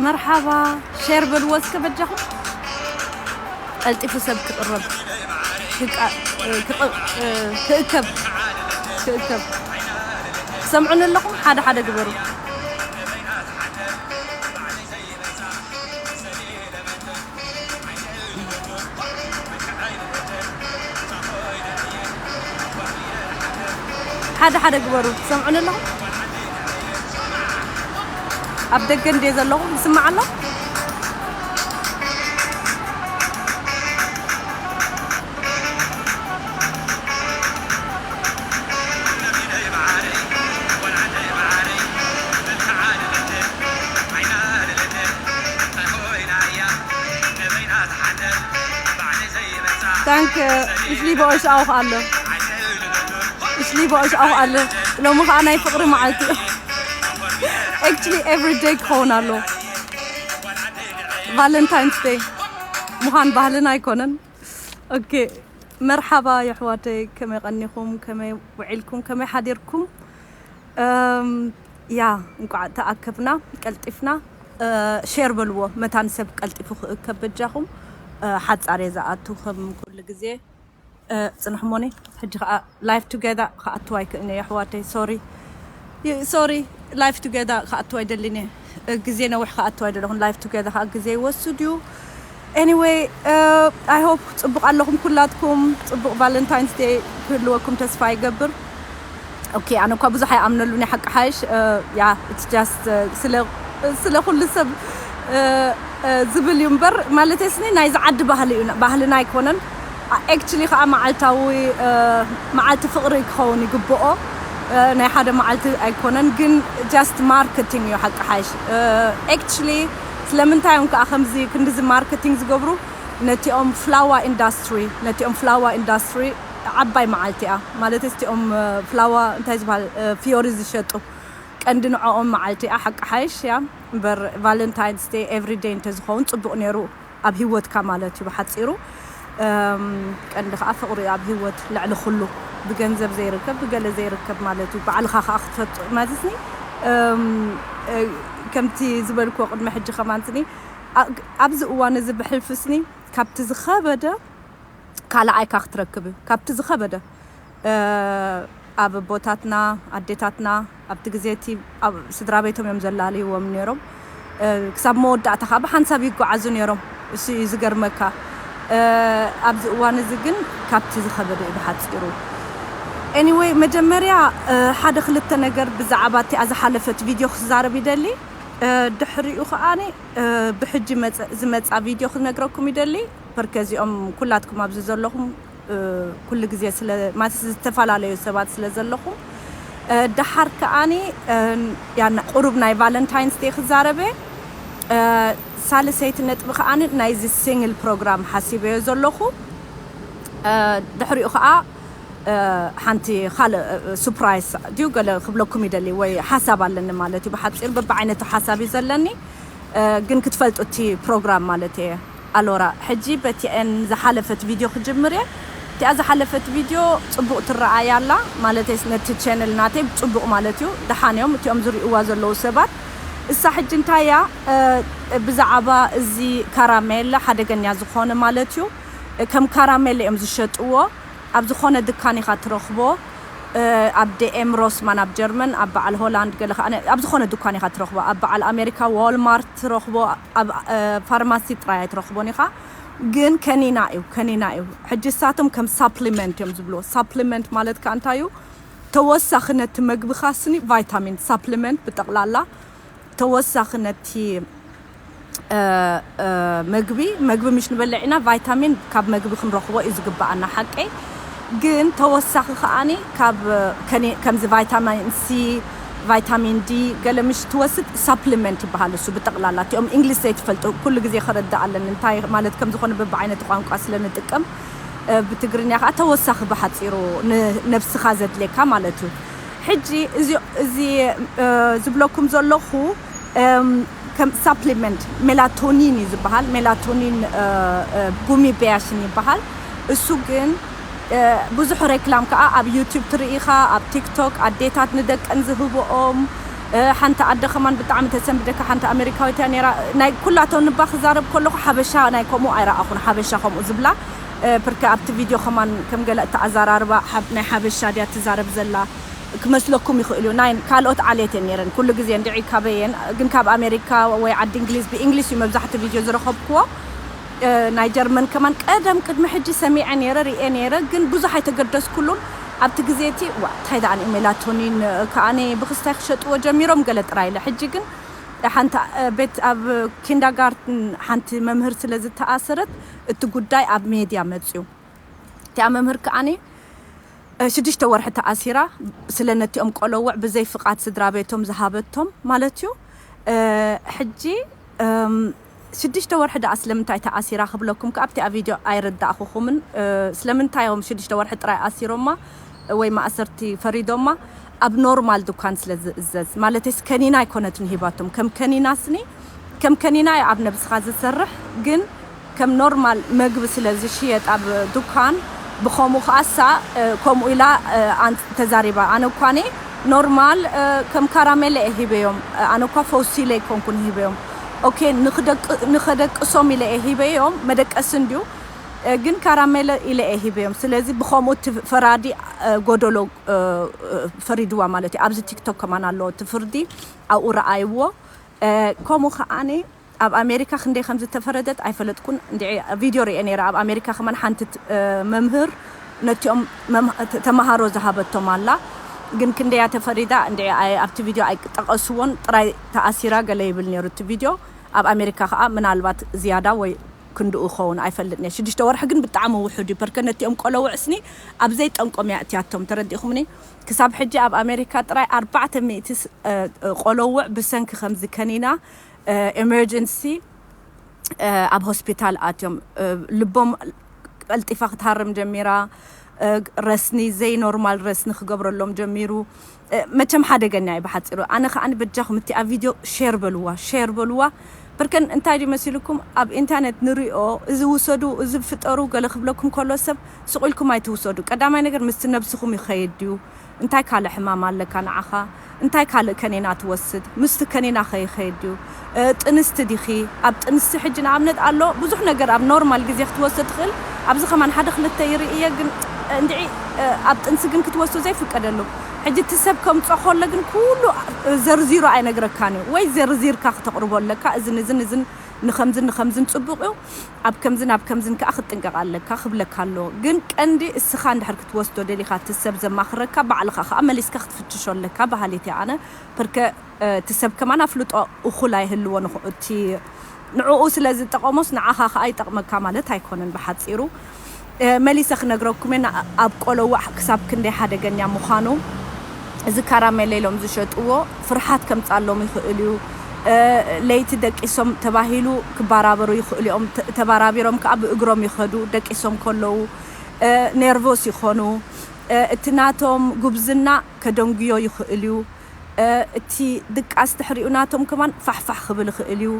መርሓባ፣ ሼር በልዎ እስከ በጃኹም። ቀልጢፉ ሰብ ክቕረብ፣ ክቃ-፣ ክቕ-፣ ክእከብ፣ ክእከብ። ትሰምዑኒ ኣለኹም? ሓደ ሓደ ግበሩ። ሓደ ሓደ ግበሩ። ትሰምዑኒ ኣለኹም? ኣብ ደገ እንድየ ዘለኹ፣ ይስማዕ ኣሎ? Danke, ich liebe euch auch alle. Ich liebe euch auch alle. ሎሚ ኸዓ ናይ ፍቕሪ መዓልቲ እዩ። Actually, every day ክኸውን ኣሎ። ቫለንታይንስ ዴይ ምዃን ባህልና ኣይኮነን። ኦኬ፣ መርሓባ የሕዋተይ፣ ከመይ ቀኒኹም? ከመይ ውዒልኩም? ከመይ ሓዲርኩም? እም፣ ያ፣ እንቋዕ ተኣከብና፣ ቀልጢፍና። እ፣ ሼር በልዎ፣ መታን ሰብ ቀልጢፉ ክእከብ በጃኹም። እ፣ ሓጻር እየ ዝኣቱ ከም ኩሉ ግዜ። እ፣ ጽንሕሞኒ፣ ሕጂ ኸኣ ላይፍ ቱጌዘር ክኣትዋ ኣይክእልን እየ፣ ኣሕዋተይ፣ ሶሪ። ይ-፣ ሶሪ፣ ላይፍ ቱጌዘር ክኣትዋ ኣይደልን እየ። እ፣ ግዜ ነዊሕ ክኣትዋ ኣይደለኹን፣ ላይፍ ቱጌዘር ከኣ ግዜ ይወስድ እዩ። ኤኒዌይ፣ እ፣ ኣይ ሆፕ ጽቡቕ ኣለኹም ኩላትኩም፣ ጽቡቕ ቫለንታይንስ ዴይ ክህልወኩም ተስፋ ይገብር። ኦኬ፣ ኣነ እኳ ብዙሕ ኣይኣምነሉን እየ፣ ሓቂ ሓይሽ፣ እ፣ ያ፣ ኢትስ ጃስት፣ እ፣ ስለ፣ ስለ ኩሉ ሰብ፣ እ፣ እ፣ ዝብል እዩ እምበር፣ ማለተይ ስኒ ናይዚ ዓዲ ባህሊ እዩ፣ ባህልና ኣይኮነን። ኣ-፣ actually ኸኣ መዓልታዊ፣ እ፣ መዓልቲ ፍቕሪ ክኸውን ይግብኦ። እ፣ ናይ ሓደ መዓልቲ ኣይኮነን፣ ግን ጃስት ማርኬቲንግ እዩ፣ ሓቂ ሓይሽ። እ፣ actually ስለምንታይ እዮም ከኣ ከምዚ ክንድዚ ማርኬቲንግ ዝገብሩ? ነቲኦም ፍላዋ ኢንዳስትሪ፣ ነቲኦም ፍላዋ ኢንዳስትሪ ዓባይ መዓልቲ እያ። ማለት እቲኦም፣ እ፣ ፍላዋ እንታይ ዝበሃል፣ እ፣ ፍዮሪ ዝሸጡ ቀንዲ ንዕኦም መዓልቲ እያ። ሓቂ ሓይሽ እያ እምበር ቫለንታይንስ ዴይ ኤቭሪ ዴይ እንተዝኸውን ጽቡቕ ነይሩ ኣብ ህይወትካ ማለት እዩ ብሓጺሩ። እም፣ ቀንዲ ከኣ ፍቕሪ እዩ ኣብ ህይወት ልዕሊ ኩሉ። ብገንዘብ ዘይርከብ፣ ብገለ ዘይርከብ ማለት እዩ። ባዕልኻ ከኣ ክትፈቱ ማለት ስኒ፣ እም፣ እ፣ ከምቲ ዝበልክዎ ቅድሚ ሕጂ ከማን ስኒ፣ ኣ-፣ ኣብዚ እዋን እዚ ብሕልፊ ስኒ ካብቲ ዝኸበደ ካልኣይካ ክትረክብ እዩ። ካብቲ ዝኸበደ፣ እ፣ ኣብ ኣቦታትና፣ ኣዴታትና፣ ኣብቲ ግዜ እቲ ኣብ ስድራ ቤቶም እዮም ዘላለይዎም ነይሮም። እ፣ ክሳብ መወዳእታ ከኣ ብሓንሳብ ይጓዓዙ ነይሮም። እሱ እዩ ዝገርመካ። እ፣ ኣብዚ እዋን እዚ ግን ካብቲ ዝኸበደ እዩ ብሓጺሩ። ኤኒዌይ፣ መጀመርያ፣ እ፣ ሓደ ክልተ ነገር ብዛዕባ እቲኣ ዝሓለፈት ቪድዮ ክዛረብ ይደሊ። እ፣ ድሕሪኡ ከኣኒ፣ እ፣ ብሕጂ መጸ-፣ ዝመጻ ቪድዮ ክነግረኩም ይደሊ። ፐርከ እዚኦም ኩላትኩም ኣብዚ ዘለኹም፣ እ፣ ኩሉ ግዜ ስለ፣ ማለት ዝተፈላለዩ ሰባት ስለ ዘለኹም፣ እ፣ ደሓር ከኣኒ፣ እ፣ ያ ቁሩብ ናይ ቫለንታይንስ ዴይ ክዛረበ፣ እ፣ ሳልሰይቲ ነጥቢ ከኣኒ ናይዚ ሲንግል ፕሮግራም ሓሲበዮ ዘለኹ። እ፣ ድሕሪኡ ከኣ፣ እ፣ ሓንቲ ካልእ፣ እ፣ ሱፕራይዝ ድዩ ገለ ክብለኩም ይደሊ ወይ ሓሳብ ኣለኒ ማለት እዩ። ብሓጺር በብዓይነቱ ሓሳብ እዩ ዘለኒ። እ፣ ግን ክትፈልጡ እቲ ፕሮግራም ማለት እየ። ኣሎራ፣ ሕጂ በቲአን ዝሓለፈት ቪድዮ ክጅምር እየ። እቲኣ ዝሓለፈት ቪድዮ ጽቡቕ ትረኣይ ኣላ፣ ማለተይስ ነቲ ቻነል ናተይ ጽቡቕ ማለት እዩ። ደሓን እዮም እቲኦም ዝርእይዋ ዘለዉ ሰባት። እሳ ሕጂ እንታይ እያ፣ እ፣ ብዛዕባ እዚ ካራሜላ ሓደገኛ ዝኾነ ማለት እዩ። እ፣ ከም ካራሜላ እዮም ዝሸጥዎ። ኣብ ዝኾነ ድካን ኢኻ ትረኽቦ። እ፣ ኣብ ዲ ኤም ሮስማን ኣብ ጀርመን፣ ኣብ በዓል ሆላንድ ገለ ከኣ ኣብ ዝኾነ ድኳን ኢኻ ትረኽቦ። ኣብ በዓል ኣሜሪካ ዋልማርት ትረኽቦ፣ ኣብ፣ እ፣ ፋርማሲ ጥራይ ኣይትረኽቦን ኢኻ። ግን ከኒና እዩ፣ ከኒና እዩ። ሕጂ እሳቶም ከም ሳፕሊመንት እዮም ዝብልዎ። ሳፕሊመንት ማለት ከኣ እንታይ እዩ? ተወሳኺ ነቲ መግብኻ ስኒ ቫይታሚን፣ ሳፕሊመንት ብጠቕላላ ተወሳኺ ነቲ እ፣ እ፣ መግቢ፣ መግቢ ምሽ ንበልዕ ኢና፣ ቫይታሚን ካብ መግቢ ክንረኽቦ እዩ ዝግብኣና፣ ሓቀይ። ግን ተወሳኺ ከኣኒ ካብ፣ እ፣ ከኒ-፣ ከምዚ ቫይታሚን ሲ፣ ቫይታሚን ዲ፣ ገለ ምሽ ትወስድ፣ ሳፕሊመንት ይበሃል እሱ ብጠቕላላ። እቲኦም እንግሊዝ ዘይትፈልጡ፣ ኩሉ ግዜ ክረዳእ ኣለኒ፣ እንታይ ማለት ከም ዝኾነ በብዓይነቱ ቋንቋ ስለ ንጥቀም፣ እ፣ ብትግርኛ ከኣ ተወሳኺ ብሓጺሩ ንነብስኻ ዘድልየካ ማለት እዩ። ሕጂ እዚ፣ እዚ፣ እ፣ ዝብለኩም ዘለኹ፣ እም፣ ከም ሳፕሊመንት ሜላቶኒን እዩ ዝበሃል። ሜላቶኒን ጉሚ በያሽን ይበሃል። እሱ ግን ብዙሕ ሬክላም ከዓ ኣብ ዩቲብ ትርኢ ኢኻ፣ ኣብ ቲክቶክ ኣዴታት ንደቀን ዝህብኦም። ሓንቲ ኣደ ከማን ብጣዕሚ ተሰንብደካ፣ ሓንቲ ኣሜሪካዊት እያ ነይራ። ናይ ኩላቶም ንባ ክዛረብ ከለኹ ሓበሻ ናይ ከምኡ ኣይረኣኹን፣ ሓበሻ ከምኡ ዝብላ። ብርካ ኣብቲ ቪድዮ ከማን ከም ገለ እተኣዘራርባ ናይ ሓበሻ ድያ ትዛረብ ዘላ ክመስለኩም ይኽእል እዩ። ናይ ካልኦት ዓሌት እየን ነይረን፣ ኩሉ ግዜ እንድዒ ካበየን፣ ግን ካብ ኣሜሪካ ወይ ዓዲ እንግሊዝ ብእንግሊሽ እዩ መብዛሕቲ ቪድዮ ዝረኸብክዎ። ናይ ጀርመን ከማን ቀደም ቅድሚ ሕጂ ሰሚዐ ነይረ፣ ርኤ ነይረ፣ ግን ብዙሕ ኣይተገደስኩሉን። ኣብቲ ግዜ እቲ ዋ እንታይ ደኣ ሜላቶኒን ከኣኒ ብክስታይ ክሸጥዎ ጀሚሮም ገለ ጥራይ ኢለ። ሕጂ ግን ሓንቲ ቤት ኣብ ኪንዳጋርትን ሓንቲ መምህር ስለ ዝተኣሰረት እቲ ጉዳይ ኣብ ሜድያ መፅዩ። እቲኣ መምህር ከኣኒ ሽዱሽተ ወርሒ ተኣሲራ፣ ስለ ነቲኦም ቆለውዕ ብዘይ ፍቓድ ስድራ ቤቶም ዝሃበቶም ማለት እዩ። ሕጂ ሽዱሽተ ወርሒ ደኣ ስለምንታይ ተኣሲራ ክብለኩም ከኣ ኣብቲ ኣብ ቪድዮ ኣይረዳእኹኹምን። ስለምንታይ እዮም ሽዱሽተ ወርሒ ጥራይ ኣሲሮማ ወይ ማእሰርቲ ፈሪዶማ? ኣብ ኖርማል ድኳን ስለ ዝእዘዝ፣ ማለተይስ ከኒና ኣይኮነትን ሂባቶም። ከም ከኒና ስኒ ከም ከኒና እዩ ኣብ ነብስኻ ዝሰርሕ፣ ግን ከም ኖርማል መግቢ ስለ ዝሽየጥ ኣብ ድኳን ብኸምኡ ከኣሳ ከምኡ ኢላ ተዛሪባ። ኣነ እኳ ኖርማል ከም ካራሜለ እየ ሂበዮም። ኣነ እኳ ፈውሲ ኢለ ኣይኮንኩን ሂበዮም። ኦኬ፣ ንኸደቅሶም ኢለ እየ ሂበዮም፣ መደቀሲ እንድዩ፣ ግን ካራሜለ ኢለ እየ ሂበዮም። ስለዚ ብኸምኡ እቲ ፈራዲ ጎደሎ ፈሪድዋ ማለት እዩ። ኣብዚ ቲክቶክ ከማን ኣሎ እቲ ፍርዲ፣ ኣብኡ ረኣይዎ። ከምኡ ከዓኒ ኣብ ኣሜሪካ ክንደይ ከም ዝተፈረደት ኣይፈለጥኩን። እንድዒ ቪድዮ ርኤ ነይረ። ኣብ ኣሜሪካ ከማን ሓንቲ መምህር ነቲኦም ተመሃሮ ዝሃበቶም ኣላ፣ ግን ክንደያ ተፈሪዳ እንድዒ ኣብቲ ቪድዮ ኣይጠቐስዎን። ጥራይ ተኣሲራ ገለ ይብል ነይሩ እቲ ቪድዮ። ኣብ ኣሜሪካ ከዓ ምናልባት ዝያዳ ወይ ክንድኡ ኸውን ኣይፈልጥን እየ። ሽዱሽተ ወርሒ ግን ብጣዕሚ ውሑድ እዩ። ፐርከ ነቲኦም ቆለውዕ ስኒ ኣብ ዘይጠንቆም እያ እትያቶም። ተረዲእኹምኒ? ክሳብ ሕጂ ኣብ ኣሜሪካ ጥራይ ኣርባዕተ ሚእቲ ቆለውዕ ብሰንኪ ከምዚ ከኒና ኤመርጀንሲ ኣብ ሆስፒታል ኣትዮም። ልቦም ቀልጢፋ ክትሃርም ጀሚራ። ረስኒ፣ ዘይኖርማል ረስኒ ክገብረሎም ጀሚሩ። መቸም ሓደገኛ እዩ ብሓፂሩ። ኣነ ከዓኒ በጃኹም እቲ ኣብ ቪድዮ ሼር በልዋ፣ ሼር በልዋ። ብርከን እንታይ ድዩ መሲልኩም ኣብ ኢንተርኔት ንሪኦ፣ እዚ ውሰዱ፣ እዚ ፍጠሩ ገለ ክብለኩም ከሎ ሰብ ስቕ ኢልኩም ኣይትውሰዱ። ቀዳማይ ነገር ምስቲ ነብስኹም ይኸይድ ድዩ? እንታይ ካልእ ሕማም ኣለካ ንዓኻ? እንታይ ካልእ ከኒና ትወስድ? ምስቲ ከኒና ከይኸይድ ድዩ? ጥንስቲ ዲኺ? ኣብ ጥንስቲ ሕጂ ንኣብነት ኣሎ ብዙሕ ነገር ኣብ ኖርማል ግዜ ክትወስድ ትኽእል። ኣብዚ ከማን ሓደ ክልተ ይርኢ እየ፣ ግን እንድዒ ኣብ ጥንሲ ግን ክትወስዶ ዘይፍቀደሉ። ሕጂ እቲ ሰብ ከምጾ ከሎ ግን ኩሉ ዘርዚሩ ኣይነግረካን እዩ፣ ወይ ዘርዚርካ ክተቕርቦ ኣለካ። እዝን እዝን እዝን ንኸምዝን ንኸምዝን ጽቡቕ እዩ፣ ኣብ ከምዝን ኣብ ከምዝን ከኣ ክትጥንቀቕ ኣለካ ክብለካ ኣሎ። ግን ቀንዲ እስኻ እንድሕር ክትወስዶ ደሊኻ እቲ ሰብ ዘማኽረካ ባዕልኻ ከኣ መሊስካ ክትፍትሾ ኣለካ በሃሊት እየ ኣነ። ፐርከ እቲ ሰብ ከማን ኣፍልጦ እኹል ኣይህልዎ ንኹ-፣ እቲ ንዕኡ ስለ ዝጠቐሞስ ንዓኻ ከኣ ይጠቕመካ ማለት ኣይኮነን ብሓጺሩ። መሊሰ ክነግረኩም እየ ኣብ ቆለዋዕ ክሳብ ክንደይ ሓደገኛ ምዃኑ። እዚ ካራሜለ ኢሎም ዝሸጥዎ ፍርሓት ከምጻሎም ይኽእል እዩ። ለይቲ ደቂሶም ተባሂሉ ክባራበሩ ይኽእሉ እዮም። ተባራቢሮም ከኣ ብእግሮም ይኸዱ ደቂሶም ከለዉ። ኔርቮስ ይኾኑ። እቲ ናቶም ጉብዝና ከደንጉዮ ይኽእል እዩ። እቲ ድቃስ ድሕሪኡ ናቶም ከማን ፋሕፋሕ ክብል ይኽእል እዩ።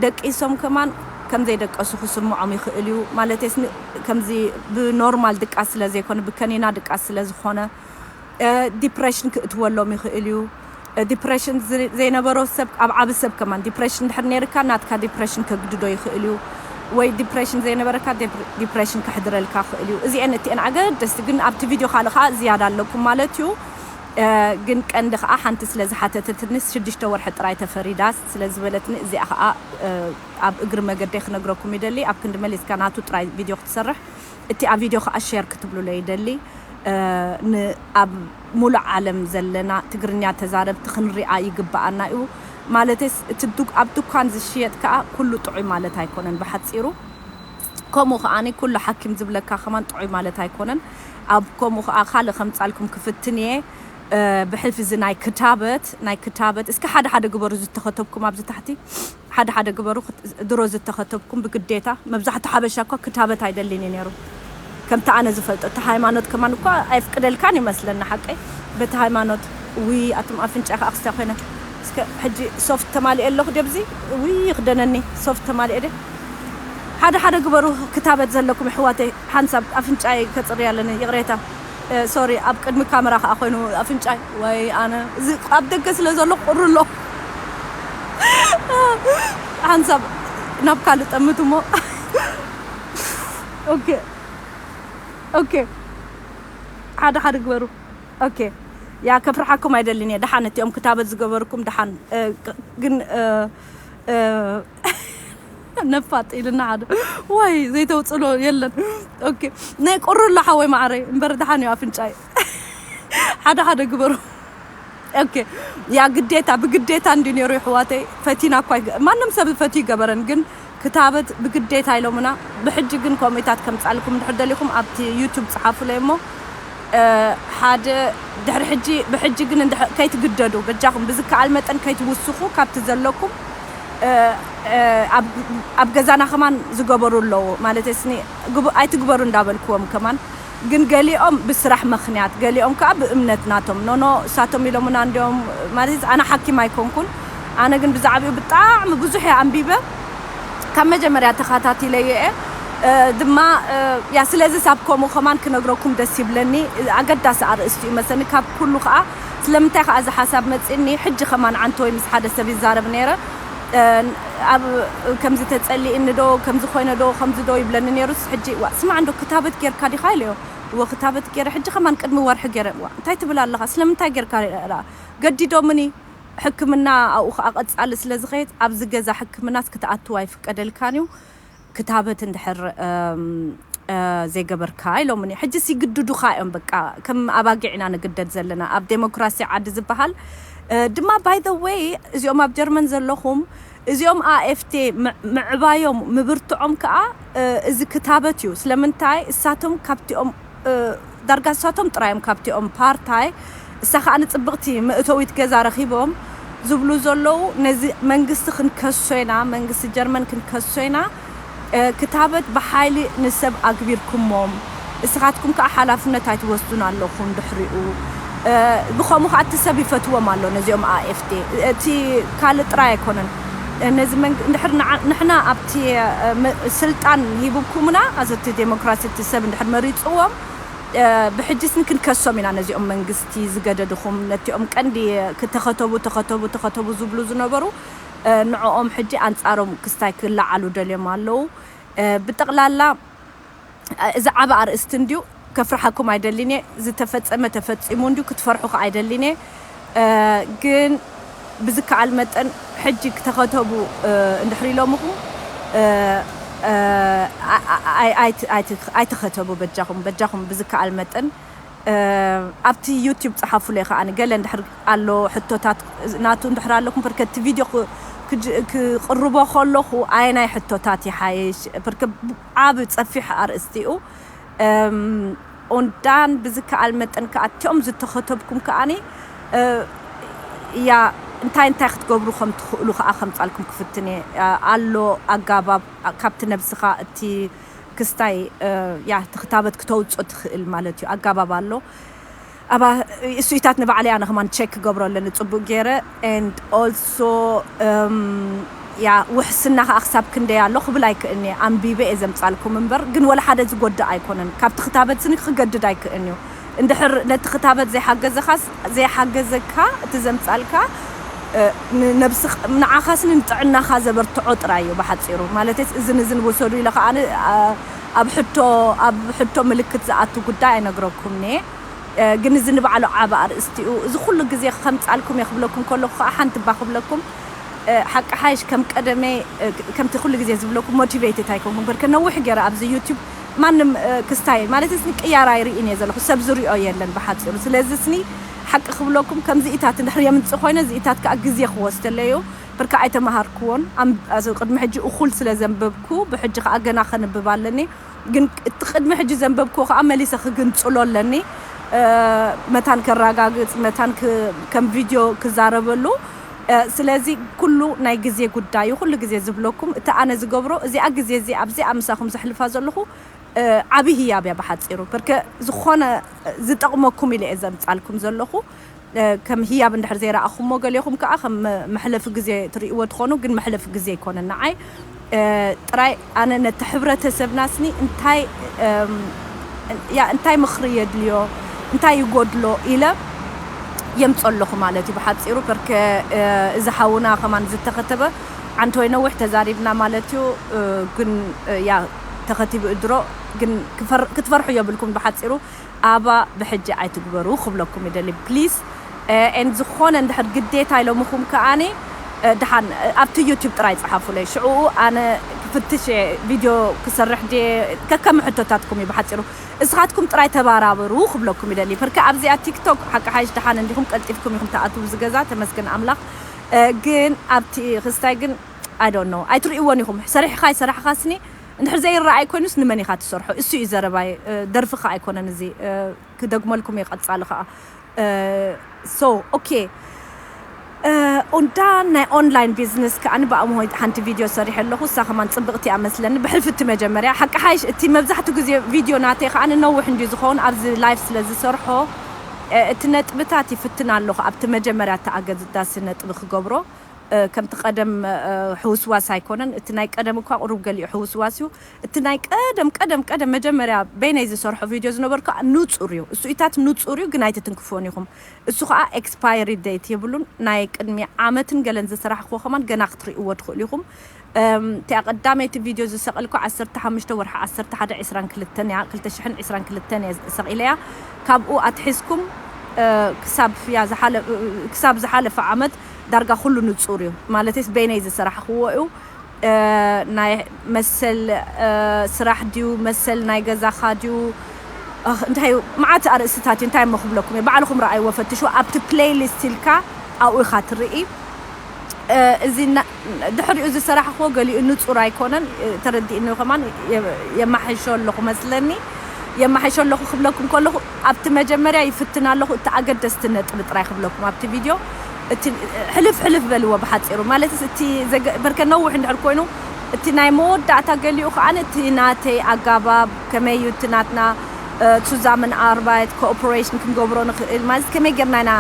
ደቂሶም ከማን ከም ዘይደቀሱ ክስምዖም ይኽእል እዩ። ማለተይስ ከምዚ ብኖርማል ድቃስ ስለ ዘይኮነ፣ ብከኒና ድቃስ ስለ ዝኾነ፣ ዲፕሬሽን ክእትወሎም ይኽእል እዩ። ዲፕሬሽን ዘይነበሮ ሰብ፣ ኣብ ዓቢ ሰብ ከማን ዲፕሬሽን ድሕር ነይርካ፣ ናትካ ዲፕሬሽን ከግድዶ ይኽእል እዩ። ወይ ዲፕሬሽን ዘይነበረካ ዲፕሬሽን ከሕድረልካ ይኽእል እዩ። እዚአን እቲአን ኣገደስቲ፣ ግን ኣብቲ ቪድዮ ካልእ ከዓ ዝያዳ ኣለኩም ማለት እዩ። ግን ቀንዲ ከዓ ሓንቲ ስለ ዝሓተተትኒ ሽዱሽተ ወርሒ ጥራይ ተፈሪዳ ስለ ዝበለትኒ እዚኣ ከዓ ኣብ እግሪ መገደይ ክነግረኩም ይደሊ። ኣብ ክንዲ መሊስካ ናቱ ጥራይ ቪድዮ ክትሰርሕ፣ እቲ ኣብ ቪድዮ ከዓ ሼር ክትብሉለ ይደሊ። ኣብ ሙሉእ ዓለም ዘለና ትግርኛ ተዛረብቲ ክንሪኣ ይግበኣና እዩ። ማለተስ እቲ ኣብ ድኳን ዝሽየጥ ከዓ ኩሉ ጥዑይ ማለት ኣይኮነን ብሓፂሩ። ከምኡ ከዓኒ ኩሉ ሓኪም ዝብለካ ከማን ጥዑይ ማለት ኣይኮነን። ኣብ ከምኡ ከዓ ካልእ ከምፃልኩም ክፍትን እየ። ብሕልፊ እዚ ናይ ክታበት ናይ ክታበት እስኪ ሓደ ሓደ ግበሩ ዝተኸተብኩም ኣብዚ ታሕቲ ሓደ ሓደ ግበሩ። ድሮ ዝተኸተብኩም ብግዴታ መብዛሕቱ ሓበሻ እኳ ክታበት ኣይደልን እዩ ነይሩ። ከምቲ ኣነ ዝፈልጦ እቲ ሃይማኖት ከማን እኳ ኣይፍቅደልካን ይመስለና ሓቀይ በቲ ሃይማኖት። ዊ ኣቱም ኣፍንጫ ከዓ ክስታ ኮይነ እስኪ ከ-፣ ሕጂ ሶፍት ተማሊኤ ኣለኹ ደብዚ። ውይ፣ ይኽደነኒ፣ ሶፍት ተማሊኤ ደ። ሓደ ሓደ ግበሩ ክታበት ዘለኩም ኣሕዋተይ፣ ሓንሳብ ኣፍንጫይ ከጽሪ ኣለኒ፣ ይቕሬታ። እ፣ ሶሪ፣ ኣብ ቅድሚ ካሜራ ከኣ ኮይኑ ኣፍንጫይ፣ ወይ ኣነ፣ እዚ ኣብ ደገ ስለ ዘሎ ቁሪ ኣሎ። ሓንሳብ ናብ ካልእ ጠምት እሞ። ኦኬ፣ ኦኬ፣ ሓደ ሓደ ግበሩ። ኦኬ፣ ያ፣ ከፍርሓኩም ኣይደልን እየ። ደሓን፣ እቲኦም ክታበት ዝገበርኩም ደሓን፣ እ፣ ግ-፣ ግን፣ እ፣ እ፣ ነፋጥ ኢልና ሓደ። ዋይ፣ ዘይተውጽሎ የለን። ኦኬ፣ ናይ ቁሪ ኣሎ ሓወይ መዓረይ፣ እምበር ደሓን እዩ ኣፍንጫይ። ሓደ ሓደ ግበሩ። ኦኬ፣ ያ፣ ግዴታ፣ ብግዴታ እንዲ ነይሩ፣ የሕዋተይ፣ ፈቲና እኳ ይገ-፣ ማንም ሰብ ፈትዩ ይገበረን፣ ግን ክታበት ብግዴታ ኢሎምና። ብሕጂ ግን ኮሜታት ከምጻልኩም እንድሕር ደሊኹም ኣብቲ ዩቱብ ጽሓፉለይ እሞ፣ እ፣ ሓደ ድሕሪ ሕጂ፣ ብሕጂ ግን እንድሕ-፣ ከይትግደዱ፣ በጃኹም ብዝከኣል መጠን ከይትውስኹ ካብቲ ዘለኩም፣ እ፣ እ፣ ኣብ፣ ኣብ ገዛና ከማን ዝገበሩ ኣለዉ። ማለት ስኒ ግቡ-፣ ኣይትግበሩ እንዳበልክዎም ከማን፣ ግን ገሊኦም ብስራሕ ምኽንያት፣ ገሊኦም ከኣ ብእምነት ናቶም። ኖኖ፣ እሳቶም ኢሎምና እንዲዮም፣ ማለት ኣነ ሓኪም ኣይኮንኩን። ኣነ ግን ብዛዕባኡ ብጣዕሚ ብዙሕ እየ ኣንቢበ። ካብ መጀመርያ ተኸታቲለዮ እየ። እ፣ ድማ፣ እ፣ ያ፣ ስለዚ ሳብ ከምኡ ከማን ክነግረኩም ደስ ይብለኒ። ኣገዳሲ ኣርእስቲ እዩ መሰኒ። ካብ ኩሉ ከኣ ስለምንታይ ከኣ እዚ ሓሳብ መጺእኒ፣ ሕጂ ከማን ዓንተወይ ምስ ሓደ ሰብ ይዛረብ ነይረ። እ፣ ኣብ፣ ከምዚ ተጸሊእኒ ዶ፣ ከምዚ ኮይነ ዶ፣ ከምዚ ዶ ይብለኒ ነይሩስ፣ ሕጂ፣ "ዋ፣ ስማዕ እንዶ ክታበት ጌርካ ዲኻ?" ኢለዮ። "እወ፣ ክታበት ገይረ፣ ሕጂ ከማን ቅድሚ ወርሒ ገይረ።" "ዋ፣ እንታይ ትብል ኣለኻ? ስለምንታይ ጌርካ?" ደኣ ገዲዶምኒ። ሕክምና ኣብኡ ከኣ ቀጻሊ ስለ ዝኸይድ፣ ኣብዚ ገዛ ሕክምናስ ክትኣትው ኣይፍቀደልካን እዩ። ክታበት እንድሕር፣ እም፣ እ፣ ዘይገበርካ ኢሎምኒ። ሕጂስ ይግድዱኻ እዮም፣ በቃ ከም ኣባጊዕ ኢና ንግደድ ዘለና ኣብ ዴሞክራሲ ዓዲ ዝበሃል። እ፣ ድማ by the way፣ እዚኦም ኣብ ጀርመን ዘለኹም፣ እዚኦም A F D ምዕ-፣ ምዕባዮም ምብርትዖም ከኣ፣ እ፣ እዚ ክታበት እዩ። ስለምንታይ እሳቶም ካብቲኦም፣ እ፣ ዳርጋ እሳቶም ጥራይ እዮም ካብቲኦም ፓርታይ፣ እሳ ከኣ ንጽብቕቲ መእተዊት ገዛ ረኺቦም ዝብሉ ዘለዉ፣ ነዚ መንግስቲ ክንከሶ ኢና፣ መንግስቲ ጀርመን ክንከሶ ኢና፣ እ፣ ክታበት ብሓይሊ ንሰብ ኣግቢርኩሞም፣ እስኻትኩም ከኣ ሓላፍነት ኣይትወስዱን ኣለኹም ድሕሪኡ። እ፣ ብኸምኡ ከኣ እቲ ሰብ ይፈትዎም ኣሎ ነዚኦም A F D። እቲ ካልእ ጥራይ ኣይኮነን። እ፣ ነዚ መንግ-፣ እንድሕር ንዓ-፣ ንሕና ኣብቲ፣ እ፣ መ-፣ ስልጣን ሂብኩምና፣ ኣዚ እቲ ዴሞክራሲ እቲ ሰብ እንድሕር መሪጽዎም፣ እ፣ ብሕጂ ስኒ ክንከሶም ኢና ነዚኦም መንግስቲ ዝገደድኹም፣ ነቲኦም ቀንዲ ክተኸተቡ፣ ተኸተቡ፣ ተኸተቡ ዝብሉ ዝነበሩ፣ እ፣ ንዕኦም ሕጂ ኣንጻሮም ክስታይ ክለዓሉ ደልዮም ኣለዉ። እ፣ ብጠቕላላ፣ እ፣ እዚ ዓቢ ኣርእስቲ እንድዩ፣ ከፍርሓኩም ኣይደልን እየ። ዝተፈጸመ ተፈጺሙ እንድዩ፣ ክትፈርሑ ከኣ ኣይደልን እየ። እ፣ ግን ብዝከኣል መጠን ሕጂ ክተኸተቡ፣ እ፣ እንድሕር ኢሎምኹም፣ እ፣ እ፣ ኣ-፣ ኣ-፣ ኣይ-፣ ኣይት-፣ ኣይት-፣ ኣይትኸተቡ በጃኹም፣ በጃኹም ብዝከኣል መጠን። እ፣ ኣብቲ ዩቲዩብ ጸሓፉለይ ከኣ ገለ እንድሕር ኣሎ ሕቶታት ናቱ እንድሕር ኣለኩም፣ በርከቲ ቪድዮ ክ-፣ ክጅ-፣ ክቕርቦ ከለኹ ኣየናይ ሕቶታት ይሓይሽ? በርከ ዓቢ ጸፊሕ ኣርእስቲ እዩ። እም፣ ኦንዳን ብዝከኣል መጠን ከኣ እቲኦም ዝተኸተብኩም ከኣኒ፣ እ፣ ያ፣ እንታይ እንታይ ክትገብሩ ከም ትኽእሉ ከኣ ከምጻልኩም ክፍትን እየ። እ፣ ኣሎ ኣጋባብ፣ እ፣ ካብቲ ነብስኻ እቲ ክስታይ፣ እ፣ ያ፣ እቲ ክታበት ክተውጽኦ ትኽእል ማለት እዩ። ኣጋባብ ኣሎ። ኣባ-፣ እሱኢታት ንባዕለይ ኣነ ከማን ቸክ ክገብሮ ኣለኒ ጽቡቅ ገይረ። And also፣ እም፣ ያ፣ ውሕስና ከኣ ክሳብ ክንደይ ኣሎ ክብል ኣይክእልን እየ። ኣንቢበ እየ ዘምጻልኩም እምበር፣ ግን ወላ ሓደ ዝጎድእ ኣይኮነን። ካብቲ ክታበት ስኒ ክገድድ ኣይክእልን እዩ። እንድሕር ነቲ ክታበት ዘይሓገዘኻስ፣ ዘይሓገዘካ እቲ ዘምጻልካ፣ እ፣ ንነብስኽ-፣ ንዓኻስ ንጥዕናኻ ዘበርትዖ ጥራይ እዩ ብሓጺሩ። ማለተይስ እዝን እዝን ውሰዱ ኢለ ከኣ፣ እ፣ ኣብ ሕቶ፣ ኣብ ሕቶ ምልክት ዝኣቱ ጉዳይ ኣይነግረኩምን እየ። እ፣ ግን እዚ ንባዕሉ ዓቢ ኣርእስቲ እዩ። እዚ ኩሉ ግዜ ከምጻልኩም እየ ክብለኩም ከለኹ ከኣ ሓንቲ እባ ክብለኩም፣ እ፣ ሓቂ ሓይሽ ከም ቀደመይ፣ እ፣ ከምቲ ኩሉ ግዜ ዝብለኩም ሞቲቬትድ ኣይኮንኩን። በርከ ነዊሕ ገይረ ኣብዚ ዩቲዩብ ማንም፣ እ፣ ክስታይ ማለት እዚ ቅያር ኣይርእን እየ ዘለኹ። ሰብ ዝሪኦ የለን ብሓጺሩ። ስለዚ ስኒ ሓቂ ክብለኩም ከም ዝኢታት እንድሕር የምጽእ ኮይነ፣ ዝኢታት ከኣ ግዜ ክወስደለይ እዩ። በርከ ኣይተመሃርክዎን። ኣም-፣ ኣዚ ቅድሚ ሕጂ እኹል ስለ ዘንበብኩ፣ ብሕጂ ከኣ ገና ከንብብ ኣለኒ። ግን እቲ ቅድሚ ሕጂ ዘንበብክዎ ከኣ መሊሰ ክግንጽሎ ኣለኒ። እ፣ መታን ከረጋግጽ፣ መታን ክ-፣ ከም ቪድዮ ክዛረበሉ። እ፣ ስለዚ ኩሉ ናይ ግዜ ጉዳይ እዩ። ኩሉ ግዜ ዝብለኩም፣ እቲ ኣነ ዝገብሮ፣ እዚኣ ግዜ እዚኣ፣ ኣብዚኣ ምሳኹም ዘሕልፋ ዘለኹ፣ እ፣ ዓቢ ህያብ እያ ብሓጺሩ። በርከ ዝኾነ ዝጠቕመኩም ኢለ እየ ዘምጻልኩም ዘለኹ። ከም ህያብ እንድሕር ዘይረኣኹሞ ገሊኹም ከዓ ከም መሕለፊ ግዜ ትርእይዎ ትኾኑ፣ ግን መሕለፊ ግዜ ኣይኮነን ንዓይ። ጥራይ ኣነ ነቲ ሕብረተሰብናስኒ እንታይ ያ እንታይ ምኽሪ የድልዮ እንታይ ይጎድሎ ኢለ የምፀ ኣለኹ ማለት እዩ ብሓፂሩ። ፐርከ እዚ ሓውና ከማን ዝተኸተበ ዓንተ ወይ ነዊሕ ተዛሪብና ማለት እዩ። ግን ያ ተኸቲቡ እድሮ ግን ክትፈርሑ የብልኩም ብሓፂሩ። ኣባ ብሕጂ ኣይትግበሩ ክብለኩም ይደሊ ፕሊስ። ኤን ዝኾነ እንድሕር ግዴታ ኢሎምኹም ከኣኒ ድሓን ኣብቲ ዩቲብ ጥራይ ፀሓፉለይ። ሽዕኡ ኣነ ክፍትሽ ቪድዮ ክሰርሕ ድ ከከም ሕቶታትኩም እዩ ብሓፂሩ። እስኻትኩም ጥራይ ተባራበሩ ክብለኩም ይደሊ። ፐርከ ኣብዚኣ ቲክቶክ ሓቂ ሓይሽ ድሓን እንዲኹም ቀልጢፍኩም ኢኹም ተኣትዉ ዝገዛ ተመስገን ኣምላኽ። ግን ኣብቲ ክስታይ ግን I don't know ኣይትርእይዎን ኢኹም። ሰሪሕኻ ይሰራሕኻ ስኒ እንድሕር ዘይረኣይ ኮይኑስ ንመን ኢኻ ትሰርሖ? እሱ እዩ ዘረባይ። ደርፊ ኸዓ ኣይኮነን እዚ። ክደግመልኩም እየ ቀጻሊ ኸዓ። So okay። ኡንዳ ናይ ኦንላይን ቢዝነስ ከዓኒ ብኣምሆይ ሓንቲ ቪድዮ ሰሪሐ ኣለኹ። እሳ ከማን ጽብቕቲ እያ መስለኒ። ብሕልፊ እቲ መጀመርያ ሓቂ ሓይሽ እቲ መብዛሕትኡ ግዜ ቪድዮ ናተይ ከዓኒ ነዊሕ እንድዩ ዝኸውን ኣብዚ ላይፍ ስለ ዝሰርሖ እቲ ነጥብታት ይፍትን ኣለኹ። ኣብቲ መጀመርያ እቲ ኣገዳሲ ነጥቢ ክገብሮ ከምቲ ቀደም ሕውስዋስ ኣይኮነን። እቲ ናይ ቀደም እኳ ቁሩብ ገሊኡ ሕውስዋስ እዩ። እቲ ናይ ቀደም ቀደም ቀደም መጀመርያ በይነይ ዝሰርሖ ቪድዮ ዝነበርኩ ንጹር እዩ። እሱኢታት ንጹር እዩ፣ ግን ኣይትትንክፍዎን ኢኹም። እሱ ከዓ ኤክስፓየሪ ዴት የብሉን። ናይ ቅድሚ ዓመትን ገለን ዝሰራሕክዎ ከማን ገና ክትርእይዎ ትኽእሉ ኢኹም። እቲኣ ቀዳመይቲ ቪድዮ ዝሰቐልኩ ዓሰርተ ሓሙሽተ ወርሒ ዓሰርተ ሓደ ዕስራን ክልተን እያ፣ ክልተ ሽሕን ዕስራን ክልተን እየ ሰቒለያ። ካብኡ ኣትሒዝኩም ክሳብ ዝሓለፈ ዓመት ዳርጋ ኩሉ ንጹር እዩ። ማለትስ በይነይ ዝሰራሕክዎ እዩ። ናይ መሰል ስራሕ ድዩ መሰል ናይ ገዛኻ ድዩ እንታይ እዩ መዓት ኣርእስትታት እዩ። እንታይ እሞ ክብለኩም እየ፣ ባዕልኹም ረኣይዎ ፈትሽዎ። ኣብቲ ፕሌይሊስት ኢልካ ኣብኡ ኢኻ ትርኢ። እዚ ድሕሪኡ ዝሰራሕክዎ ገሊኡ ንጹር ኣይኮነን፣ ተረዲእኒ ከማን። የማሕሾ ኣለኹ መስለኒ። የማሕሾ ኣለኹ ክብለኩም ከለኹ ኣብቲ መጀመርያ ይፍትን ኣለኹ። እቲ ኣገደስቲ ነጥቢ ጥራይ ክብለኩም ኣብቲ ቪድዮ እቲ ሕልፍ ሕልፍ በልዎ ብሓፂሩ። ማለትስ እቲ በርከ ነዊሕ እንድሕር ኮይኑ እቲ ናይ መወዳእታ ገሊኡ ከዓ እቲ ናተይ ኣጋባብ ከመይ እዩ እቲ ናትና ሱዛምን ኣርባይት ኮኦፕሬሽን ክንገብሮ ንኽእል ማለት ከመይ ጌርና ኢና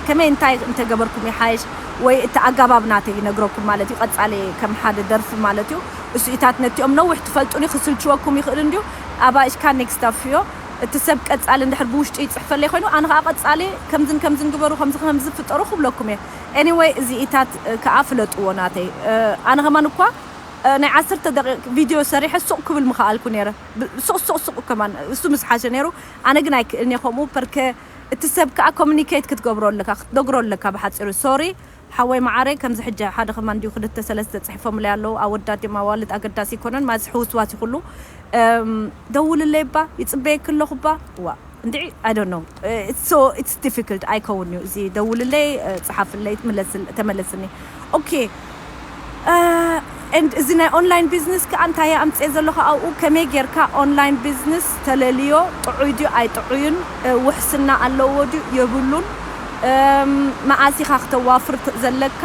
ከመይ እንታይ እንተገበርኩም ይሓይሽ ወይ እቲ ኣጋባብ ናተይ ይነግረኩም ማለት እዩ። ቀፃሊ ከም ሓደ ደርፊ ማለት እዩ። እሱኢታት ነቲኦም ነዊሕ ትፈልጡኒ ክስልችወኩም ይኽእል እንድዩ። ኣባይሽካ ኔክስት ኣፍዮ እቲ ሰብ ቀፃሊ እንድሕር ብውሽጡ ይፅሕፈለይ ኮይኑ ኣነ ከዓ ቀፃሊ ከምዝን ከምዝን ግበሩ ከምዚ ከምዚ ፍጠሩ ክብለኩም እየ። ኤኒወይ እዚኢታት ከዓ ፍለጥዎ ናተይ። ኣነ ከማን እኳ ናይ ዓሰርተ ደቂቕ ቪድዮ ሰሪሐ ሱቕ ክብል ምኸኣልኩ ነይረ። ሱቕ ሱቕ ሱቕ ከማን እሱ ምስ ሓሸ ነይሩ። ኣነ ግን ኣይክእልን እየ ከምኡ ፐርከ እቲ ሰብ ከዓ ኮሚኒኬት ክትገብሮ ኣለካ ክትነግሮ ኣለካ ብሓፂሩ ሶሪ ሓወይ መዓረይ ከምዚ ሕጂ ሓደ ከማን ድዩ ክልተ ሰለስተ ፅሕፎምለይ ኣለዉ ኣወዳት ድዮም ኣዋልድ ኣገዳሲ ይኮነን ማዚ ሕውስዋስ ይኩሉ ደውልለይ እባ ይፅበየኪ ኣለኹ እባ ዋ እንድዒ I don't know it's so it's difficult ኣይከውን እዩ እዚ ደውልለይ ፅሓፍለይ ተመለስኒ okay and እዚ ናይ ኦንላይን ቢዝነስ ከዓ እንታይ ኣምፅኤ ዘለኹ ኣብኡ ከመይ ጌርካ ኦንላይን ቢዝነስ ተለልዮ ጥዑይ ድዩ ኣይጥዑይን ውሕስና ኣለዎ ድዩ የብሉን መኣስ ኢኻ ክተዋፍር ዘለካ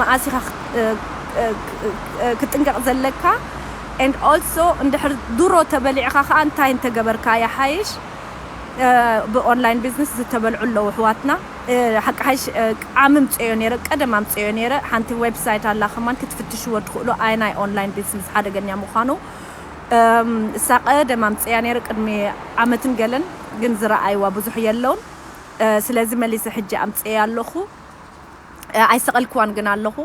መኣስ ኢኻ ክትጥንቀቕ ዘለካ and also እንድሕር ድሮ ተበሊዕኻ ከዓ እንታይ እንተገበርካ ይሓይሽ ብኦንላይን ቢዝነስ ዝተበልዑ ኣለዉ ኣሕዋትና ሓቂ ሓይሽ ዓሚ ምፅዮ ነረ ቀደም ኣምፅዮ ነረ ሓንቲ ዌብሳይት ኣላ ከማን ክትፍትሽዎ ትኽእሉ ኣይ ናይ ኦንላይን ቢዝነስ ሓደገኛ ምዃኑ እሳ ቀደም ኣምፅያ ነረ ቅድሚ ዓመትን ገለን ግን ዝረኣይዋ ብዙሕ የለውን ስለዚ መሊሰ ሕጂ ኣምፅየ ኣለኹ ኣይሰቐልክዋን ግን ኣለኹ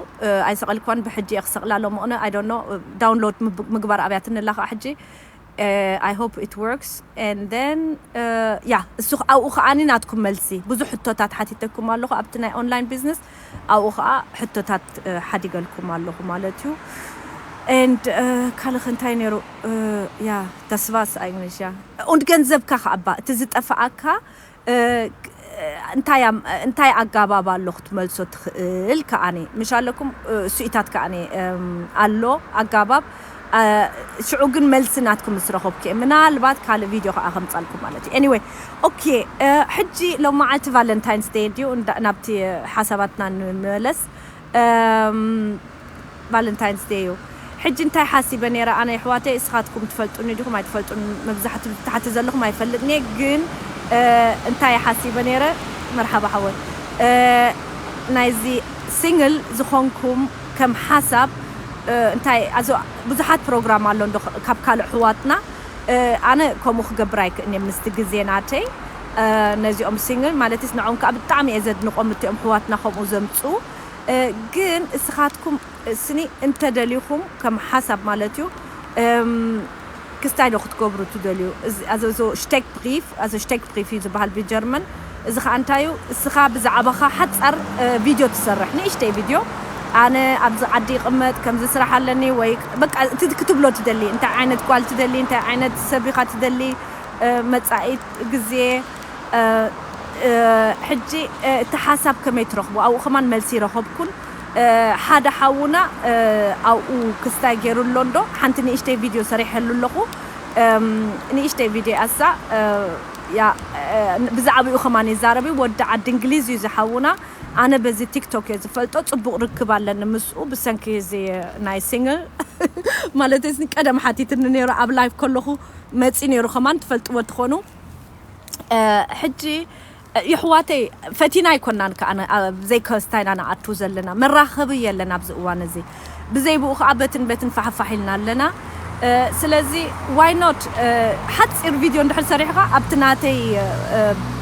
ኣይሰቐልክዋን ብሕጂ እየ ክሰቕላ ሎምቕነ ኣይዶኖ ዳውንሎድ ምግባር ኣብያ ትንላ ከዓ ሕጂ I hope it works and then yeah እሱ ኣብኡ ከዓኒ ናትኩም መልሲ ብዙሕ ሕቶታት ሓቲተኩም ኣለኹ ኣብቲ ናይ ኦንላይን ቢዝነስ ኣብኡ ከዓ ሕቶታት ሓዲገልኩም ኣለኹ ማለት እዩ and ካልኽ እንታይ ነይሩ ያ ተስፋስ ኣይግንሻ und ገንዘብካ ከዓባ እቲ ዝጠፍኣካ እንታይ ኣጋባብ ኣሎ ክትመልሶ ትኽእል ከዓኒ ምሽ ኣለኩም ስኢታት ከዓኒ ኣሎ ኣጋባብ ሽዑ ግን መልሲ ናትኩም ምስ ረኸብኩ ምናልባት ካልእ ቪድዮ ከዓ ከምፃልኩም ማለት እዩ anyway okay ሕጂ ሎማዓልቲ ቫለንታይንስ ደይ ድዩ ናብቲ ሓሳባትና ንመለስ ቫለንታይንስ ደይ እዩ ሕጂ እንታይ ሓሲበ ነረ ኣነ ይሕዋተይ እስኻትኩም ትፈልጡኒ ዲኹም ኣይትፈልጡን መብዛሕቲ ብታሕቲ ዘለኹም ኣይፈልጥን እየ ግን እንታይ ሓሲበ ነረ መርሓባ ሓወይ። ናይዚ ሲንግል ዝኾንኩም ከም ሓሳብ እንታይ ኣዞ ብዙሓት ፕሮግራም ኣሎ እንዶ ካብ ካልእ ኣሕዋትና። ኣነ ከምኡ ክገብር ኣይክእልን እየ ምስቲ ግዜ ናተይ። ነዚኦም ሲንግል ማለትስ ንዖም ከዓ ብጣዕሚ እየ ዘድንቆም እቲኦም ኣሕዋትና ከምኡ ዘምፁ። ግን እስኻትኩም ስኒ እንተደሊኹም ከም ሓሳብ ማለት እዩ ክስታይ ዶ ክትገብሩ ትደልዩ? ኣዞ ሽቴክ ብሪፍ ኣዞ ሽቴክ ብሪፍ እዩ ዝበሃል ብጀርመን። እዚ ከዓ እንታይ እዩ? እስኻ ብዛዕባኻ ሓፃር ቪድዮ ትሰርሕ፣ ንእሽተይ ቪድዮ። ኣነ ኣብዚ ዓዲ ይቕመጥ፣ ከምዚ ስራሕ ኣለኒ፣ ወይ በቃ እቲ ክትብሎ ትደሊ፣ እንታይ ዓይነት ጓል ትደሊ፣ እንታይ ዓይነት ሰብ ኢኻ ትደሊ፣ መፃኢት ግዜ። ሕጂ እቲ ሓሳብ ከመይ ትረኽቡ? ኣብኡ ከማን መልሲ ይረኸብኩን። ሓደ ሓውና ኣብኡ ክስታይ ገይሩ ኣሎ እንዶ ሓንቲ ንእሽተይ ቪድዮ ሰሪሐሉ ኣለኹ። ንእሽተይ ቪድዮ ኣሳ ያ ብዛዕባኡ ከማን ይዛረብ እዩ። ወዲ ዓዲ እንግሊዝ እዩ ዝሓውና። ኣነ በዚ ቲክቶክ እየ ዝፈልጦ። ፅቡቕ ርክብ ኣለኒ ምስኡ ብሰንኪ እዚ ናይ ሲንግል ማለት እዚ ቀደም ሓቲትኒ ነይሩ ኣብ ላይፍ ከለኹ መፂ ነይሩ ከማን ትፈልጥዎ ትኾኑ። ሕጂ የሕዋተይ ፈቲና ኣይኮናን ከኣ ዘይከስታይና ንኣቱ ዘለና መራኸቢ የለን ኣብዚ እዋን እዚ። ብዘይ ብኡ ከኣ በትን በትን ፋሕፋሕ ኢልና ኣለና። ስለዚ ዋይ ኖት ሓፂር ቪድዮ እንድሕር ሰሪሕኻ ኣብቲ ናተይ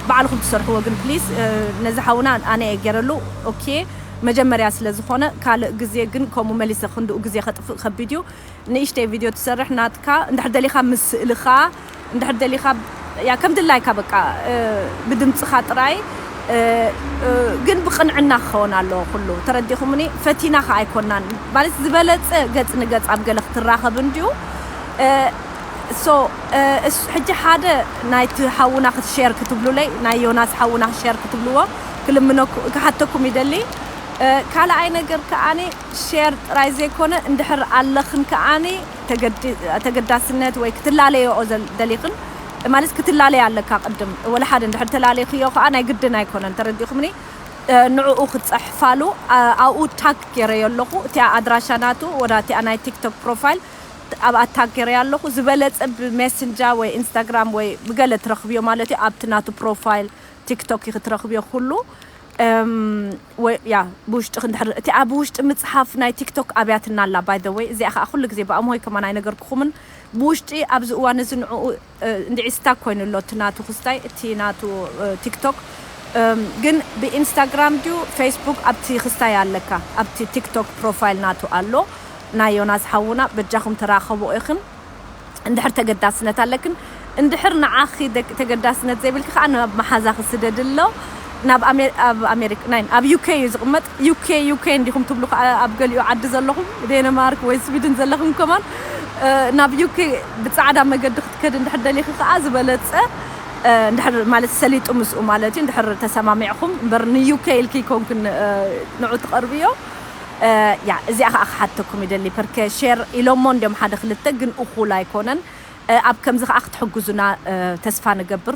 በዓልኹም ትሰርሕዎ ግን ፕሊስ ነዚ ሓውና ኣነ እየ ገይረሉ። ኦኬ መጀመርያ ስለ ዝኾነ ካልእ ግዜ ግን ከምኡ መሊሰ ክንድኡ ግዜ ከጥፍእ ከቢድ እዩ። ንእሽተይ ቪድዮ ትሰርሕ ናትካ እንድሕር ደሊኻ ምስ ስእልኻ እንድሕር ደሊኻ ያ ከም ድላይካ በቃ ብድምፅኻ ጥራይ ግን ብቕንዕና ክኸውን ኣለዎ ኩሉ ተረዲኹምኒ። ፈቲና ከ ኣይኮናን ማለት ዝበለፀ ገፅ ንገፅ ኣብ ገለ ክትራኸብ እንድዩ። ሶ ሕጂ ሓደ ናይቲ ሓውና ክትሸር ክትብሉለይ ናይ ዮናስ ሓውና ክትሸር ክትብልዎ ክልምነኩ ክሓተኩም ይደሊ። ካልኣይ ነገር ከኣኒ ሼር ጥራይ ዘይኮነ እንድሕር ኣለኽን ከኣኒ ተገዳስነት ወይ ክትላለየኦ ደሊኽን ማለት ክትላለየ ኣለካ ቅድም ወላ ሓደ እንድሕር ተላለይክዮ ከዓ ናይ ግድን ኣይኮነን ተረዲኹምኒ። ንዕኡ ክትፀሕፋሉ ኣብኡ ታግ ገይረዮ ኣለኹ እቲኣ ኣድራሻ ናቱ ወዳ እቲኣ ናይ ቲክቶክ ፕሮፋይል ኣብኣ ታግ ገይረዮ ኣለኹ። ዝበለፀ ብሜስንጃ ወይ ኢንስታግራም ወይ ብገለ ትረኽብዮ ማለት እዩ ኣብቲ ናቱ ፕሮፋይል ቲክቶክ ክትረኽብዮ ኩሉ ያ ብውሽጢ ክንድሕር እቲ ኣብ ውሽጢ ምፅሓፍ ናይ ቲክቶክ ኣብያትና ኣላ ባይ ዘ ወይ እዚኣ ከዓ ኩሉ ግዜ ብኣምሆይ ከማን ኣይነገርኩኹምን። ብውሽጢ ኣብዚ እዋን እዚ ንዕኡ እንድዒ ስታክ ኮይኑ ኣሎ እቲ ናቱ ክስታይ እቲ ናቱ ቲክቶክ ግን ብኢንስታግራም ድዩ ፌስቡክ ኣብቲ ክስታይ ኣለካ ኣብቲ ቲክቶክ ፕሮፋይል ናቱ ኣሎ። ናይ ዮናስ ሓውና በጃኹም ተራኸቦ ኢኽን። እንድሕር ተገዳስነት ኣለክን እንድሕር ንዓኺ ተገዳስነት ዘይብልኪ ከዓ ናብ መሓዛኺ ስደዲ ኣሎ። ናብ ኣብ ኣሜሪካ ናይ ኣብ ዩኬ እዩ ዝቕመጥ። ዩኬ ዩኬ እንዲኹም ትብሉ ከዓ ኣብ ገሊኡ ዓዲ ዘለኹም ዴንማርክ ወይ ስዊድን ዘለኹም ከማን ናብ ዩኬ ብፃዕዳ መገዲ ክትከድ እንድሕር ደሊኺ ከዓ ዝበለፀ እንድሕር ማለት ሰሊጡ ምስኡ ማለት እዩ እንድሕር ተሰማሚዕኹም እምበር ንዩኬ ኢልኪ ይኮንክን ንዑ ትቐርብዮ። ያ እዚኣ ከዓ ክሓተኩም ይደሊ ፐርከ ሼር ኢሎሞ እንዲዮም ሓደ ክልተ ግን እኹል ኣይኮነን። ኣብ ከምዚ ከዓ ክትሕግዙና ተስፋ ንገብር።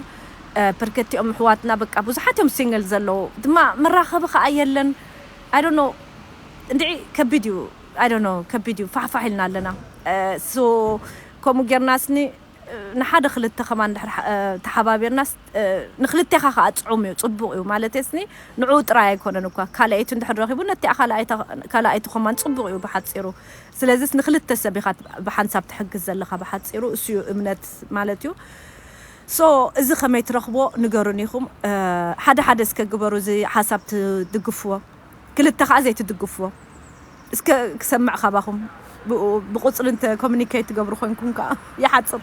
ፐርከቲኦም ኣሕዋትና በቃ ብዙሓት እዮም ሲንግል ዘለዉ ድማ መራኸቢ ከዓ የለን። I don't know እንድዒ ከቢድ እዩ። I don't know ከቢድ እዩ ፋሕፋሕ ኢልና ኣለና። ሶ ከምኡ ጌርናስኒ ንሓደ ክልተ ከማን ድሕር ተሓባቢርና ንክልቴኻ ከዓ ፅዑም እዩ ፅቡቅ እዩ ማለት ስኒ ንዑ ጥራይ ኣይኮነን እኳ ካልኣይቱ እንድሕር ረኪቡ ነቲኣ ካልኣይቱ ከማን ፅቡቅ እዩ ብሓፂሩ። ስለዚስ ንክልተ ሰብ ኢኻ ብሓንሳብ ትሕግዝ ዘለካ ብሓፂሩ እሱ እዩ እምነት ማለት እዩ። ሶ እዚ ከመይ ትረክቦ ንገሩን ኢኹም። ሓደ ሓደ እስከ ግበሩ እዚ ሓሳብ ትድግፍዎ ክልተ ከዓ ዘይትድግፍዎ እስከ ክሰምዕ ካባኹም። ብቁፅሪ እንተ ኮሚኒኬት ትገብሩ ኮንኩም ከዓ ይሓፅር።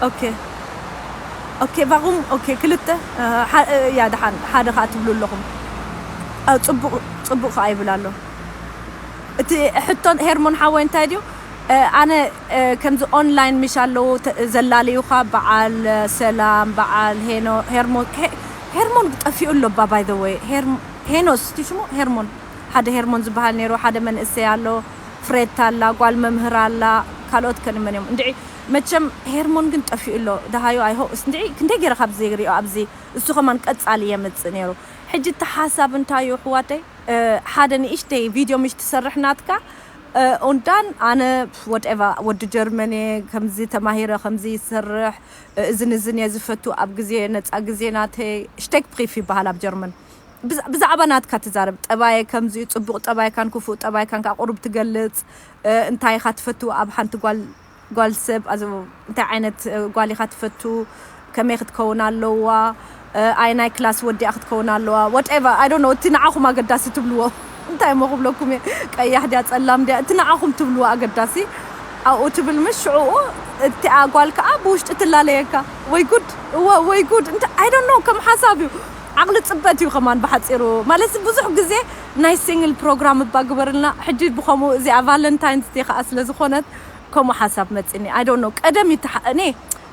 ኦኬ ኦኬ ቫኹም ኦኬ ክልተ ያ ደሓን ሓደ ከዓ ትብሉ ኣለኹም። ፅቡቕ ፅቡቕ ከዓ ይብል ኣሎ። እቲ ሕቶን ሄርሞን ሓወይ እንታይ ድዩ ኣነ ከምዚ ኦንላይን ምሽ ኣለዉ ዘላለዩኻ በዓል ሰላም በዓል ሄርሞን ጠፊኡ ኣሎ ባ ባይ ወይ ሄኖስ ትሽሙ ሄርሞን ሓደ ሄርሞን ዝበሃል ነይሩ ሓደ መንእሰይ ኣሎ ፍሬታ ኣላ ጓል መምህር ኣላ ካልኦት ከንመን እዮም እንድዒ መቸም ሄርሞን ግን ጠፊኡ ኣሎ ደሃዩ ኣይሆ እንድዒ ክንደይ ገይረ ካብ ዘይሪኦ ኣብዚ እሱ ከማን ቀጻሊ የምጽእ ነይሩ ሕጂ እቲ ሓሳብ እንታይ እዩ ኣሕዋተይ ሓደ ንእሽተይ ቪድዮ ምሽ ትሰርሕ ናትካ ኦንዳን ኣነ ወትኤቨር ወዲ ጀርመን እየ፣ ከምዚ ተማሂረ ከምዚ ይሰርሕ፣ እዝን እዝን እየ ዝፈቱ። ኣብ ግዜ ነፃ ግዜ ናተይ ሽቴክ ብሪፍ ይበሃል ኣብ ጀርመን። ብዛ- ብዛዕባ ናትካ ትዛረብ። ጠባየ ከምዚ እዩ፣ ፅቡቕ ጠባይካን ክፉእ ጠባይካን ከዓ ቁሩብ ትገልፅ። እንታይ ኢኻ ትፈቱ ኣብ ሓንቲ ጓል ጓል ሰብ ኣዞ እንታይ ዓይነት ጓል ኢኻ ትፈቱ? ከመይ ክትከውን ኣለዋ? ኣይ ናይ ክላስ ወዲኣ ክትከውን ኣለዋ? Whatever, I don't know። እቲ ንዓኹም ኣገዳሲ ትብልዎ እንታይ እሞ ክብለኩም እየ? ቀያሕ ድያ ጸላም ድያ? እቲ ንዓኹም ትብልዎ ኣገዳሲ ኣብኡ ትብል። ምስ ሽዕኡ እቲኣ ጓል ከዓ ብውሽጢ ትላለየካ። ወይ ጉድ፣ እወ ወይ ጉድ። እንተ I don't know፣ ከም ሓሳብ እዩ። ዓቕሊ ጽበት እዩ ከማን ብሓጺሩ። ማለት ብዙሕ ግዜ ናይ ሲንግል ፕሮግራም እባ ግበርልና። ሕጂ ብኸምኡ እዚኣ ቫለንታይንስ ዴይ ከዓ ስለ ዝኾነት ከምኡ ሓሳብ መጺኒ። I don't know። ቀደም ይተሓ- እኔ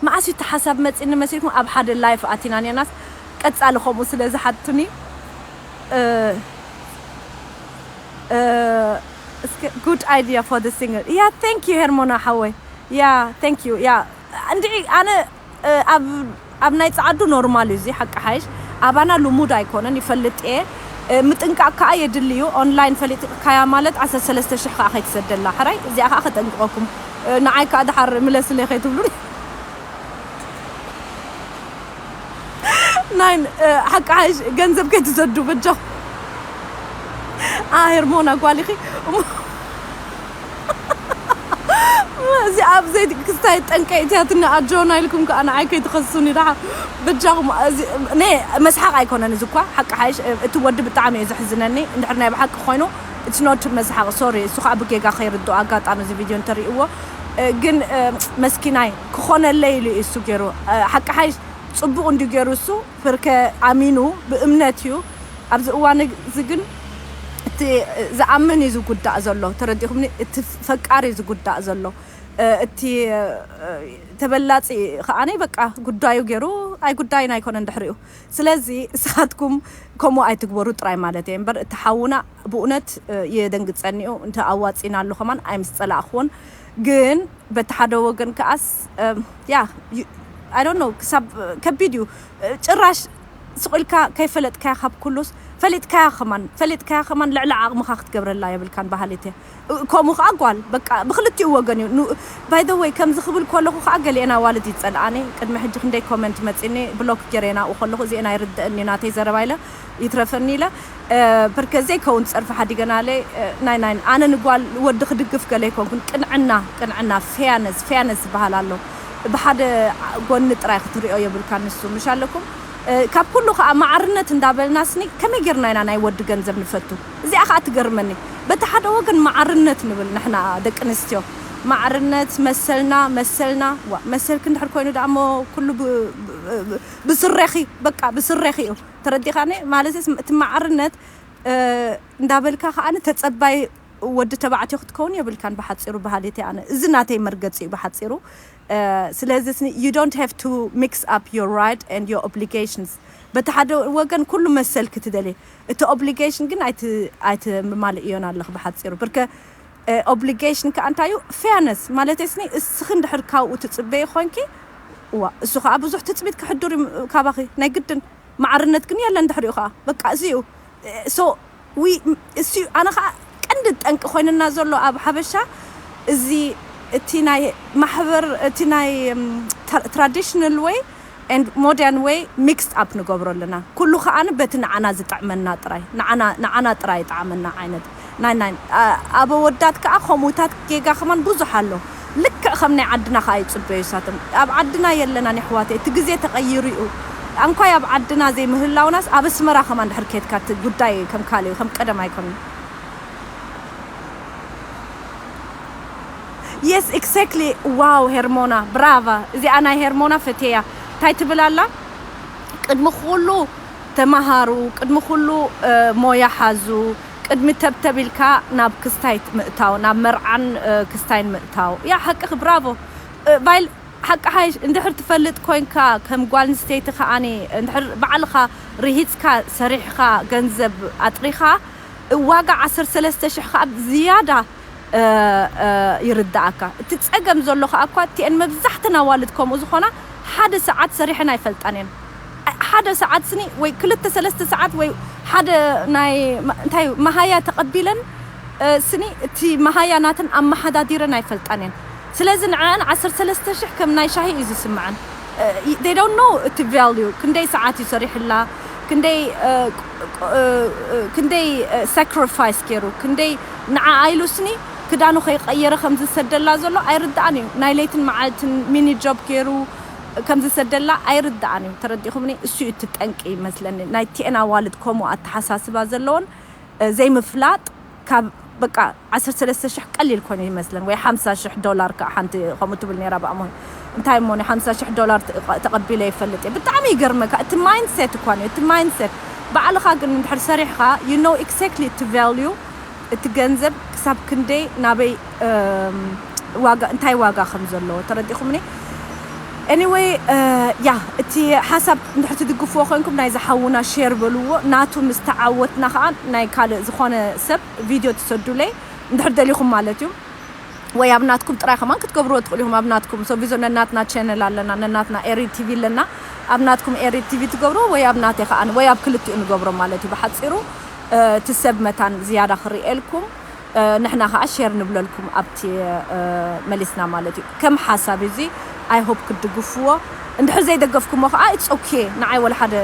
መዓስ እዩ እቲ ሓሳብ መጺኒ መሲልኩም? ኣብ ሓደ ላይፍ ኣቲና ኔናስ ቀጻሊ ከምኡ ስለ ዝሓቱኒ። Good idea for the single. Yeah, thank you ሄርሞና ሓወይ። Yeah, thank you. Yeah, እንድዒ ኣነ ኣብ ኣብ ናይ ጸዓዱ ኖርማል እዩ፣ እዚ ሓቂ ሓይሽ ኣባና ልሙድ ኣይኮነን፣ ይፈልጥ እየ። ምጥንቃቕ ከኣ የድሊ እዩ። ኦንላይን ፈሊጥካያ ማለት ዓሰርተ ሰለስተ ሽሕ ከኣ ከይትሰደላ። ሕራይ እዚኣ ከኣ ከጠንቅቐኩም። ንዓይ ከኣ ድሓር ምለስለይ ከይትብሉን። ናይን ሓቂ ሓይሽ ገንዘብ ከይትሰዱ በጃኹም። ኣ ሄርሞና ጓል ኢኺ እሞ እዚ ኣብ ዘይ ክስታይ ጠንቀ እትያትኒ ኣጆና ኢልኩም ከኣ ንዓይ ከይትኸሱኒ ደሓ በጃኹም። እዚ ነ መስሓቕ ኣይኮነን፣ እዚ እኳ ሓቂ ሓይሽ እቲ ወዲ ብጣዕሚ እዩ ዘሕዝነኒ። እንድሕር ናይ ብሓቂ ኮይኑ it's not መስሓቕ፣ ሶሪ። እሱ ከዓ ብጌጋ ከይርድኦ ኣጋጣሚ እዚ ቪድዮ እንተርእይዎ። ግን መስኪናይ ክኾነለይ ኢሉ እዩ እሱ ገይሩ። ሓቂ ሓይሽ ጽቡቕ እንድዩ ገይሩ እሱ፣ ብርከ ኣሚኑ ብእምነት እዩ። ኣብዚ እዋን እዚ ግን እቲ ዝኣምን እዩ ዝጉዳእ ዘሎ፣ ተረዲኹምኒ? እቲ ፈቃሪ እዩ ዝጉዳእ ዘሎ። እቲ ተበላጺ ከኣኒ በቃ ጉዳዩ ገይሩ ኣይጉዳይን ኣይኮነን ድሕሪኡ። ስለዚ ንስኻትኩም ከምኡ ኣይትግበሩ ጥራይ ማለት እየ እምበር፣ እቲ ሓውና ብእውነት የደንግጸኒ እዩ። እንተ ኣዋጺና ኣሎ ከማን ኣይምስ ጸላእኽዎን። ግን በቲ ሓደ ወገን ከኣስ ያ I don't know፣ ክሳብ ከቢድ እዩ። ጭራሽ ስቕ ኢልካ ከይፈለጥካያ ካብ ኩሉስ ፈሊጥካያ ከማን ፈሊጥካያ ከማን ልዕሊ ዓቕምኻ ክትገብረላ የብልካን በሃሊት እየ። ከምኡ ከዓ ጓል በቃ ብክልቲኡ ወገን እዩ። By the way፣ ከምዚ ክብል ከለኹ ከዓ ገሊአን ኣዋልድ ይጸልኣኒ። ቅድሚ ሕጂ ክንደይ ኮመንት መጺኒ፣ ብሎክ ገይረ ናብኡ ከለኹ እዚአን ኣይርድእን እዩ ናተይ ዘረባ ኢለ ይትረፈኒ ኢለ። ብርከ ዘይከውን ጸርፊ ሓዲገናለ። ናይ ናይ ኣነ ንጓል ወዲ ክድግፍ ገለ ኣይኮንኩን። ቅንዕና ቅንዕና ፌርነስ ፌርነስ ዝበሃል ኣሎ። ብሓደ ጎኒ ጥራይ ክትሪኦ የብልካ ንሱ ምሽ ኣለኩም። ካብ ኩሉ ከዓ ማዕርነት እንዳበልና ስኒ ከመይ ጌርና ኢና ናይ ወዲ ገንዘብ ንፈቱ? እዚኣ ከዓ ትገርመኒ። በቲ ሓደ ወገን ማዕርነት ንብል ንሕና ደቂ ኣንስትዮ፣ ማዕርነት መሰልና መሰልና። ዋ መሰልክ እንድሕር ኮይኑ ደኣ እሞ ኩሉ ብ- ብ- ብ- ብስሬኺ በቃ ብስሬኺ እዩ። ተረዲኻኒ ማለት እቲ ማዕርነት እንዳበልካ ከኣ ተጸባይ ወዲ ተባዕትዮ ክትከውን የብልካን። ብሓጺሩ በሃሊት እየ ኣነ። እዚ ናተይ መርገጺ እዩ ብሓጺሩ። ስለዚ you don't have to mix up your right and your obligations። በቲ ሓደ ወገን ኩሉ መሰልኪ ትደልየ፣ እቲ ኦብሊጌሽን ግን ኣይትማልእዮን ኣለኺ ብሓጺሩ። ብርከ ኦብሊጌሽን ከኣ እንታይ እዩ? ፌርነስ ማለት ስኒ እስኺ እንድሕር ካብኡ ትጽበይ ኮንኪ፣ እዋ እሱ ከኣ ብዙሕ ትጽቢት ክሕድር እዩ ካባኺ ናይ ግድን። ማዕርነት ግን የለን ድሕሪኡ ከኣ በቃ እዚ እዩ። So ዊ እሱ እዩ። ኣነ ከኣ ቀንዲ ጠንቂ ኮይንና ዘሎ ኣብ ሓበሻ እዚ እቲ ናይ ማሕበር እቲ ናይ ትራዲሽናል ወይ and modern way mixed up ንገብሮ ኣለና። ኩሉ ከኣ በቲ ንዓና ዝጥዕመና ጥራይ ንዓና ንዓና ጥራይ ይጥዓመና ዓይነት ናይ ናይ ኣብ ኣወዳት ከኣ ከምኡታት ጌጋ ከማን ብዙሕ ኣሎ። ልክዕ ከም ናይ ዓድና ከኣ ይጽበዩ ሳቶም። ኣብ ዓድና የለናን የሕዋተይ፣ እቲ ግዜ ተቐይሩ እዩ። ኣንኳይ ኣብ ዓድና ዘይምህላውናስ ኣብ ኣስመራ ከማን ድሕር ኬድካ እቲ ጉዳይ ከም ካልእ ከም ቀደም ኣይኮነን። Yes, exactly። ዋው ሄርሞና ብራቫ። እዚኣ ናይ ሄርሞና ፈቴያ እንታይ ትብል ኣላ? ቅድሚ ኩሉ ተማሃሩ፣ ቅድሚ ኩሉ ሞያ ሓዙ፣ ቅድሚ ተብተብ ኢልካ ናብ ክስታይ ምእታው፣ ናብ መርዓን ክስታይን ምእታው። ያ ሓቅኺ ብራቮ። ቫይል ሓቂ ሓይሽ እንድሕር ትፈልጥ ኮንካ ከም ጓል ኣንስተይቲ ከኣኒ እንድሕር ባዕልኻ ርሂጽካ ሰሪሕኻ ገንዘብ ኣጥሪኻ ዋጋ ዓሰርተ ሰለስተ ሽሕ ከኣ ዝያዳ ይርዳኣካ። እቲ ጸገም ዘሎ ከኣ እኳ እቲአን መብዛሕተን ኣዋልድ ከምኡ ዝኾና ሓደ ሰዓት ሰሪሐን ኣይፈልጣን እየን። ሓደ ሰዓት ስኒ ወይ ክልተ ሰለስተ ሰዓት ወይ ሓደ ናይ እንታይ መሃያ ተቐቢለን ስኒ እቲ መሃያ ናተን ኣመሓዳዲረን ኣይፈልጣን እየን። ስለዚ ንዕን ዓሰርተ ሰለስተ ሽሕ ከም ናይ ሻሂ እዩ ዝስምዐን። They don't know እቲ value፣ ክንደይ ሰዓት እዩ ሰሪሕላ፣ ክንደይ ክንደይ ሳክሪፋይስ ገይሩ፣ ክንደይ ንዓ ኢሉ ስኒ ክዳኑ ከይቀየረ ከም ዝሰደላ ዘሎ ኣይርድኣን እዩ። ናይ ለይትን መዓልትን ሚኒ ጆብ ገይሩ ከም ዝሰደላ ኣይርድኣን እዩ። ተረዲኹምኒ? እሱ እዩ እቲ ጠንቂ ይመስለኒ። ናይ ቲኤን ኣዋልድ ከምኡ ኣተሓሳስባ ዘለዎን ዘይምፍላጥ። ካብ በቃ ዓሰርተ ሰለስተ ሽሕ ቀሊል ኮይኑ ይመስለን፣ ወይ ሓምሳ ሽሕ ዶላር። ከዓ ሓንቲ ከምኡ ትብል ነይራ ብኣሞን። እንታይ እሞ ሓምሳ ሽሕ ዶላር ተቐቢለ ይፈልጥ እየ። ብጣዕሚ ይገርመካ። እቲ ማይንድሴት እኳ እዩ፣ እቲ ማይንድሴት። ባዕልኻ ግን እንድሕር ሰሪሕኻ፣ you know exactly እቲ ቫልዩ፣ እቲ ገንዘብ ክሳብ ክንደይ ናበይ ዋጋ፣ እንታይ ዋጋ ከም ዘለዎ። ተረዲኹምኒ? Anyway፣ ያ፣ እቲ ሓሳብ እንድሕር ትድግፍዎ ኮይንኩም ናይ ዝሓውና ሼር በልዎ። ናቱ ምስ ተዓወትና ከዓ ናይ ካልእ ዝኾነ ሰብ ቪድዮ ትሰዱለይ እንድሕር ደሊኹም ማለት እዩ። ወይ ኣብ ናትኩም ጥራይ ከማን ክትገብርዎ ትኽእሉ ኢኹም። ኣብ ናትኩም ሶቪዞ ነናትና ቻነል ኣለና፣ ነናትና ኤሪ ቲቪ ኣለና። ኣብ ናትኩም ኤሪ ቲቪ ትገብርዎ ወይ ኣብ ናተይ ከዓ ወይ ኣብ ክልቲኡ ንገብሮ ማለት እዩ። ብሓፂሩ እቲ ሰብ መታን ዝያዳ ክርእየልኩም ንሕና ከዓ ሼር ንብለልኩም ኣብቲ መሊስና ማለት እዩ። ከም ሓሳብ እዚ I hope ክትድግፍዎ። እንድሕር ዘይደገፍኩሞ ከዓ it's okay፣ ንዓይ ወላ ሓደ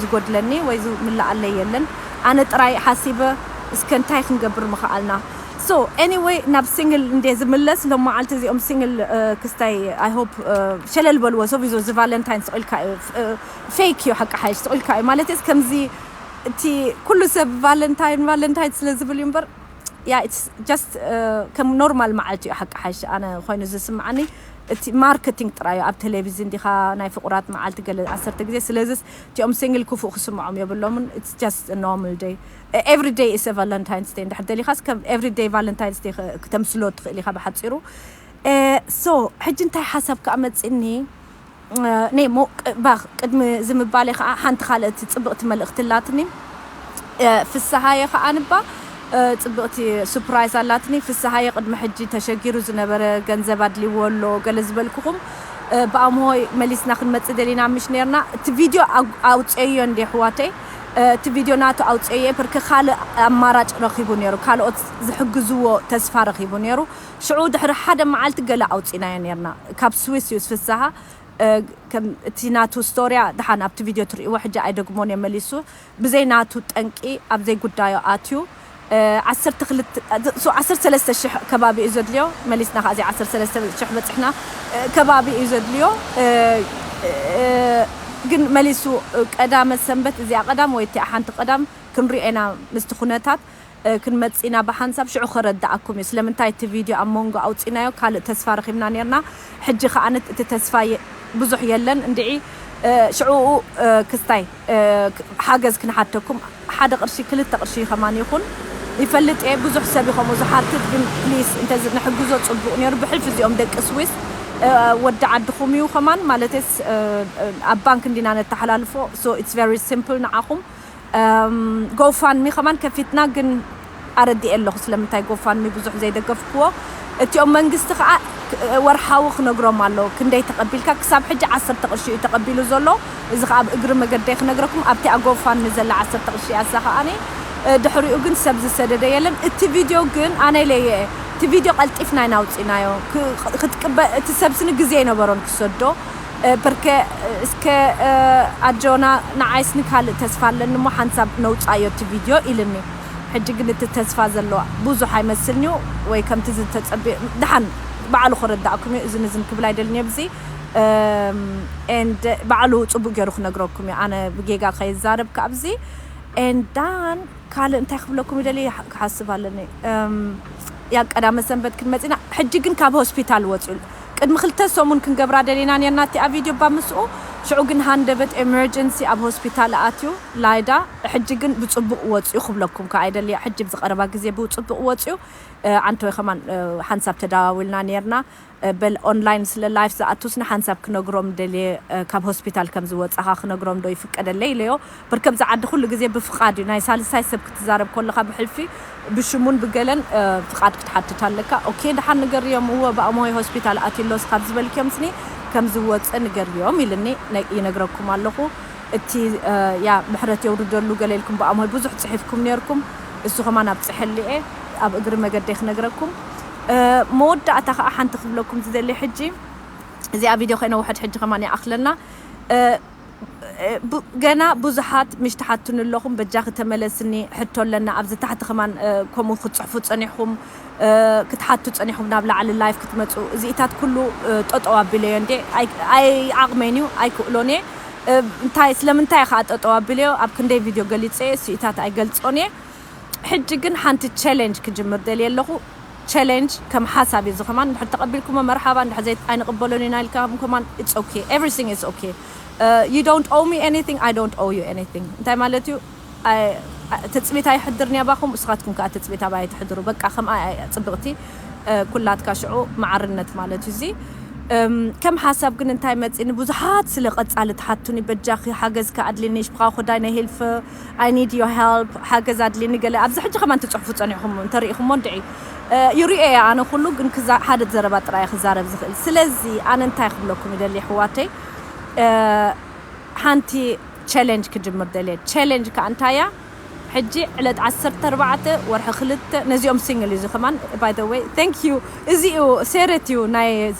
ዝጎድለኒ ወይ ዝምልኣለይ የለን። ኣነ ጥራይ ሓሲበ እስከ እንታይ ክንገብር ምኽኣልና። So anyway፣ ናብ ሲንግል እንደ ዝምለስ፣ ሎም መዓልቲ እዚኦም ሲንግል ክስታይ I hope ሸለል በልዎ። ሶቪዞ እዚ ቫለንታይን ስቕ ኢልካ እዩ፣ ፌክ እዩ፣ ሓቂ ሓይሽ ስቕ ኢልካ እዩ ማለት ከምዚ እቲ ኩሉ ሰብ ቫለንታይን ቫለንታይን ስለ ዝብል እዩ እምበር፣ ያ፣ it's just ከም ኖርማል መዓልቲ እዩ ሓቂ ሓይሽ ኣነ ኮይኑ ዝስምዓኒ። እቲ ማርኬቲንግ ጥራይ እዩ። ኣብ ቴሌቪዝን ዲኻ ናይ ፍቑራት መዓልቲ ገለ ዓሰርተ ግዜ። ስለዚስ እቲኦም ሲንግል ክፉእ ክስምዖም የብሎምን። It's just a normal day. Every day is a Valentine's Day። እንድሕር ደሊኻስ ከም every day Valentine's Day ክተምስሎ ትኽእል ኢኻ ብሓፂሩ። So ሕጂ እንታይ ሓሳብ ከዓ መፂኒ? ኔ ሞ ባኽ ቅድሚ ዝምባለ ከዓ ሓንቲ ካልእቲ ፅብቕቲ መልእኽቲ ኣላትኒ። ፍስሃየ ከዓ ንባ ፅብቕቲ ሱፕራይዝ ኣላትኒ። ፍስሃየ ቅድሚ ሕጂ ተሸጊሩ ዝነበረ፣ ገንዘብ ኣድልይዎ ኣሎ ገለ ዝበልኩኹም፣ ብኣምሆይ መሊስና ክንመፅእ ደሊና ምሽ ነርና። እቲ ቪድዮ ኣውፅአዮ እንደ ኣሕዋተይ፣ እቲ ቪድዮ ናቱ ኣውፅአዮ፣ ፐርከ ካልእ ኣማራጭ ረኺቡ ነይሩ፣ ካልኦት ዝሕግዝዎ ተስፋ ረኺቡ ነይሩ። ሽዑ ድሕሪ ሓደ መዓልቲ ገለ ኣውፂናዮ ነርና። ካብ ስዊስ እዩ ፍስሃ። ከም እቲ ናቱ ስቶርያ ደሓን ኣብቲ ቪድዮ ትርእይዎ፣ ሕጂ ኣይደግሞን እየ መሊሱ። ብዘይ ናቱ ጠንቂ ኣብ ዘይጉዳዮ ኣትዩ። ዓሰርተ ክልተ፣ ዓሰርተ ሰለስተ ሽሕ ከባቢ እዩ ዘድልዮ። መሊስና ከዓ እዚ ዓሰርተ ሰለስተ ሽሕ በፂሕና። ከባቢ እዩ ዘድልዮ። ግን መሊሱ ቀዳመ ሰንበት፣ እዚኣ ቀዳም ወይ እቲኣ ሓንቲ ቀዳም ክንሪኦ ኢና ምስቲ ኩነታት። ክንመጽእ ኢና ብሓንሳብ። ሽዑ ከረድኣኩም እዩ ስለምንታይ እቲ ቪድዮ ኣብ መንጎ ኣውጺናዮ። ካልእ ተስፋ ረኺብና ነርና። ሕጂ ከኣ እቲ ተስፋ ብዙሕ የለን እንድዒ። ሽዑኡ ክስታይ ሓገዝ ክንሓተኩም፣ ሓደ ቅርሺ ክልተ ቅርሺ ከማን ይኹን። ይፈልጥ እየ ብዙሕ ሰብ እዩ ከምኡ ዝሓትት፣ ግን ፕሊስ እንተ ንሕግዞ ጽቡቕ ነይሩ። ብሕልፊ እዚኦም ደቂ ስዊስ ወዲ ዓድኹም እዩ ከማን፣ ማለትስ ኣብ ባንክ እንዲና ነተሓላልፎ። So it's very simple ንዓኹም። ጎፋንሚ ከማን ከፊትና፣ ግን ኣረዲኤ ኣለኹ ስለምንታይ ጎፋንሚ ብዙሕ ዘይደገፍክዎ። እቲኦም መንግስቲ ከዓ ወርሓዊ ክነግሮም ኣሎ፣ ክንደይ ተቐቢልካ። ክሳብ ሕጂ ዓሰርተ ቅርሺ እዩ ተቐቢሉ ዘሎ። እዚ ከዓ ኣብ እግሪ መገደይ ክነግረኩም፣ ኣብቲ ኣብ ጎፋንሚ ዘላ ዓሰርተ ቅርሺ እያ እሳ ከዓኒ። ድሕሪኡ ግን ሰብ ዝሰደደ የለን። እቲ ቪድዮ ግን ኣነ ኢለየ፣ እቲ ቪድዮ ቀልጢፍና ኢና ኣውፂናዮ። ክትቅበ እቲ ሰብ ስኒ ግዜ ኣይነበሮን ክሰዶ። ፐርከ እስከ ኣጆና፣ ንዓይስ ንካልእ ተስፋ ኣለኒ እሞ ሓንሳብ ነውፃዮ እቲ ቪድዮ ኢልኒ። ሕጂ ግን እቲ ተስፋ ዘሎ ብዙሕ ኣይመስልንዩ፣ ወይ ከምቲ ዝተፀበ። ደሓን ባዕሉ ክረዳእኩም እዩ። እዝን እዝን ክብል ኣይደልን እየ ብዚ። And ባዕሉ ፅቡቅ ገይሩ ክነግረኩም እዩ። ኣነ ብጌጋ ከይዛረብ ካብዚ። And then ካልእ እንታይ ክብለኩም ይደሊ ክሓስብ ኣለኒ። ያ ቀዳመ ሰንበት ክንመፅና። ሕጂ ግን ካብ ሆስፒታል ወፅኡ። ቅድሚ ክልተ ሰሙን ክንገብራ ደሊና ነርና እቲኣ ቪድዮ ባ ምስኡ። ሽዑ ግን ሃንደበት ኤመርጀንሲ ኣብ ሆስፒታል ኣትዩ ላይዳ። ሕጂ ግን ብፅቡቅ ወፅኡ ክብለኩም ከዓ ይደሊ። ሕጂ ብዝቀረባ ግዜ ብፅቡቅ ወፅኡ። ዓንተወይ ከማን ሓንሳብ ተዳዋዊልና ነርና። በል ኦንላይን ስለ ላይፍ ዝኣቱስ ንሓንሳብ ክነግሮም ደልየ። ካብ ሆስፒታል ከም ዝወፃኻ ክነግሮም ዶ ይፍቀደለይ ኢለዮ። በርከም ዝዓዲ ኩሉ ግዜ ብፍቓድ እዩ። ናይ ሳልሳይ ሰብ ክትዛረብ ከለኻ ብሕልፊ ብሽሙን ብገለን ፍቓድ ክትሓትት ኣለካ። ኦኬ፣ ደሓን ንገርዮም። እወ ብኣሞይ ሆስፒታል ኣትዩሎስ ካብ ዝበልክዮም ስኒ ከም ዝወፀ ንገርዮም ኢልኒ። ይነግረኩም ኣለኹ። እቲ ያ ምሕረት የውርደሉ ገለ ኢልኩም ብኣሞይ ብዙሕ ፅሒፍኩም ነርኩም። እሱ ከማን ኣብፅሐልየ። ኣብ እግሪ መገደይ ክነግረኩም። መወዳእታ ከዓ ሓንቲ ክብለኩም ዝደሊ ሕጂ፣ እዚኣ ቪድዮ ከይነውሕድ ሕጂ ከማን ይኣኽለና። ገና ብዙሓት ምሽ ትሓቱኒ ኣለኹም፣ በጃኺ ተመለስኒ፣ ሕቶ ኣለና ኣብዚ ታሕቲ ከማን። ከምኡ ክትፅሕፉ ፀኒሕኹም፣ ክትሓቱ ፀኒሕኹም፣ ናብ ላዕሊ ላይፍ ክትመፁ፣ እዚኢታት ኩሉ ጠጠው ኣቢለዮ እንዴ። ኣይዓቕመይን እዩ፣ ኣይክእሎን እየ። እንታይ ስለምንታይ ከዓ ጠጠው ኣቢለዮ ኣብ ክንደይ ቪድዮ ገሊፀ እየ፣ እሱኢታት ኣይገልፆን እየ። ሕጂ ግን ሓንቲ ቻሌንጅ ክጅምር ደልየ ኣለኹ። ቻሌንጅ ከም ሓሳብ እዩ፣ እዚ ከማን እንድሕር ተቐቢልኩሞ መርሓባ፣ እንድሕር ዘይት ኣይንቕበሎን ኢና ኢልካም ከማን፣ it's okay, everything is okay. You don't owe me anything, I don't owe you anything. እንታይ ማለት እዩ? ትፅቢት ኣይሕድርን እየ ኣባኹም፣ እስኻትኩም ከዓ ትፅቢት ኣባይ ኣይትሕድሩ። በቃ ከምኣ እያ ፅብቕቲ። ኩላትካ ሽዑ ማዕርነት ማለት እዩ እዚ። ከም ሓሳብ ግን እንታይ መፂኒ፣ ብዙሓት ስለ ቀፃሊ ትሓቱኒ፣ በጃኺ ሓገዝካ ኣድልኒ፣ ሽብኻ ኮዳይ ናይ ሄልፍ፣ I need your help፣ ሓገዝ ኣድልኒ ገለ። ኣብዚ ሕጂ ከማን ትፅሕፉ ፀኒሕኹም እንተሪኢኹሞ እንድዒ። ይሪኦ እየ ኣነ ኩሉ፣ ግን ሓደ ዘረባ ጥራይ ክዛረብ ዝኽእል። ስለዚ ኣነ እንታይ ክብለኩም ይደሊ ኣሕዋተይ፣ ሓንቲ ቻሌንጅ ክጅምር ደልየ። ቻሌንጅ ከዓ እንታይ እያ? ሕጂ ዕለት ዓሰርተ ኣርባዕተ ወርሒ ክልተ፣ ነዚኦም ሲንግል እዩ እዚ ከማን፣ by the way, thank you። እዚ እዩ ሴሬት እዩ ናይ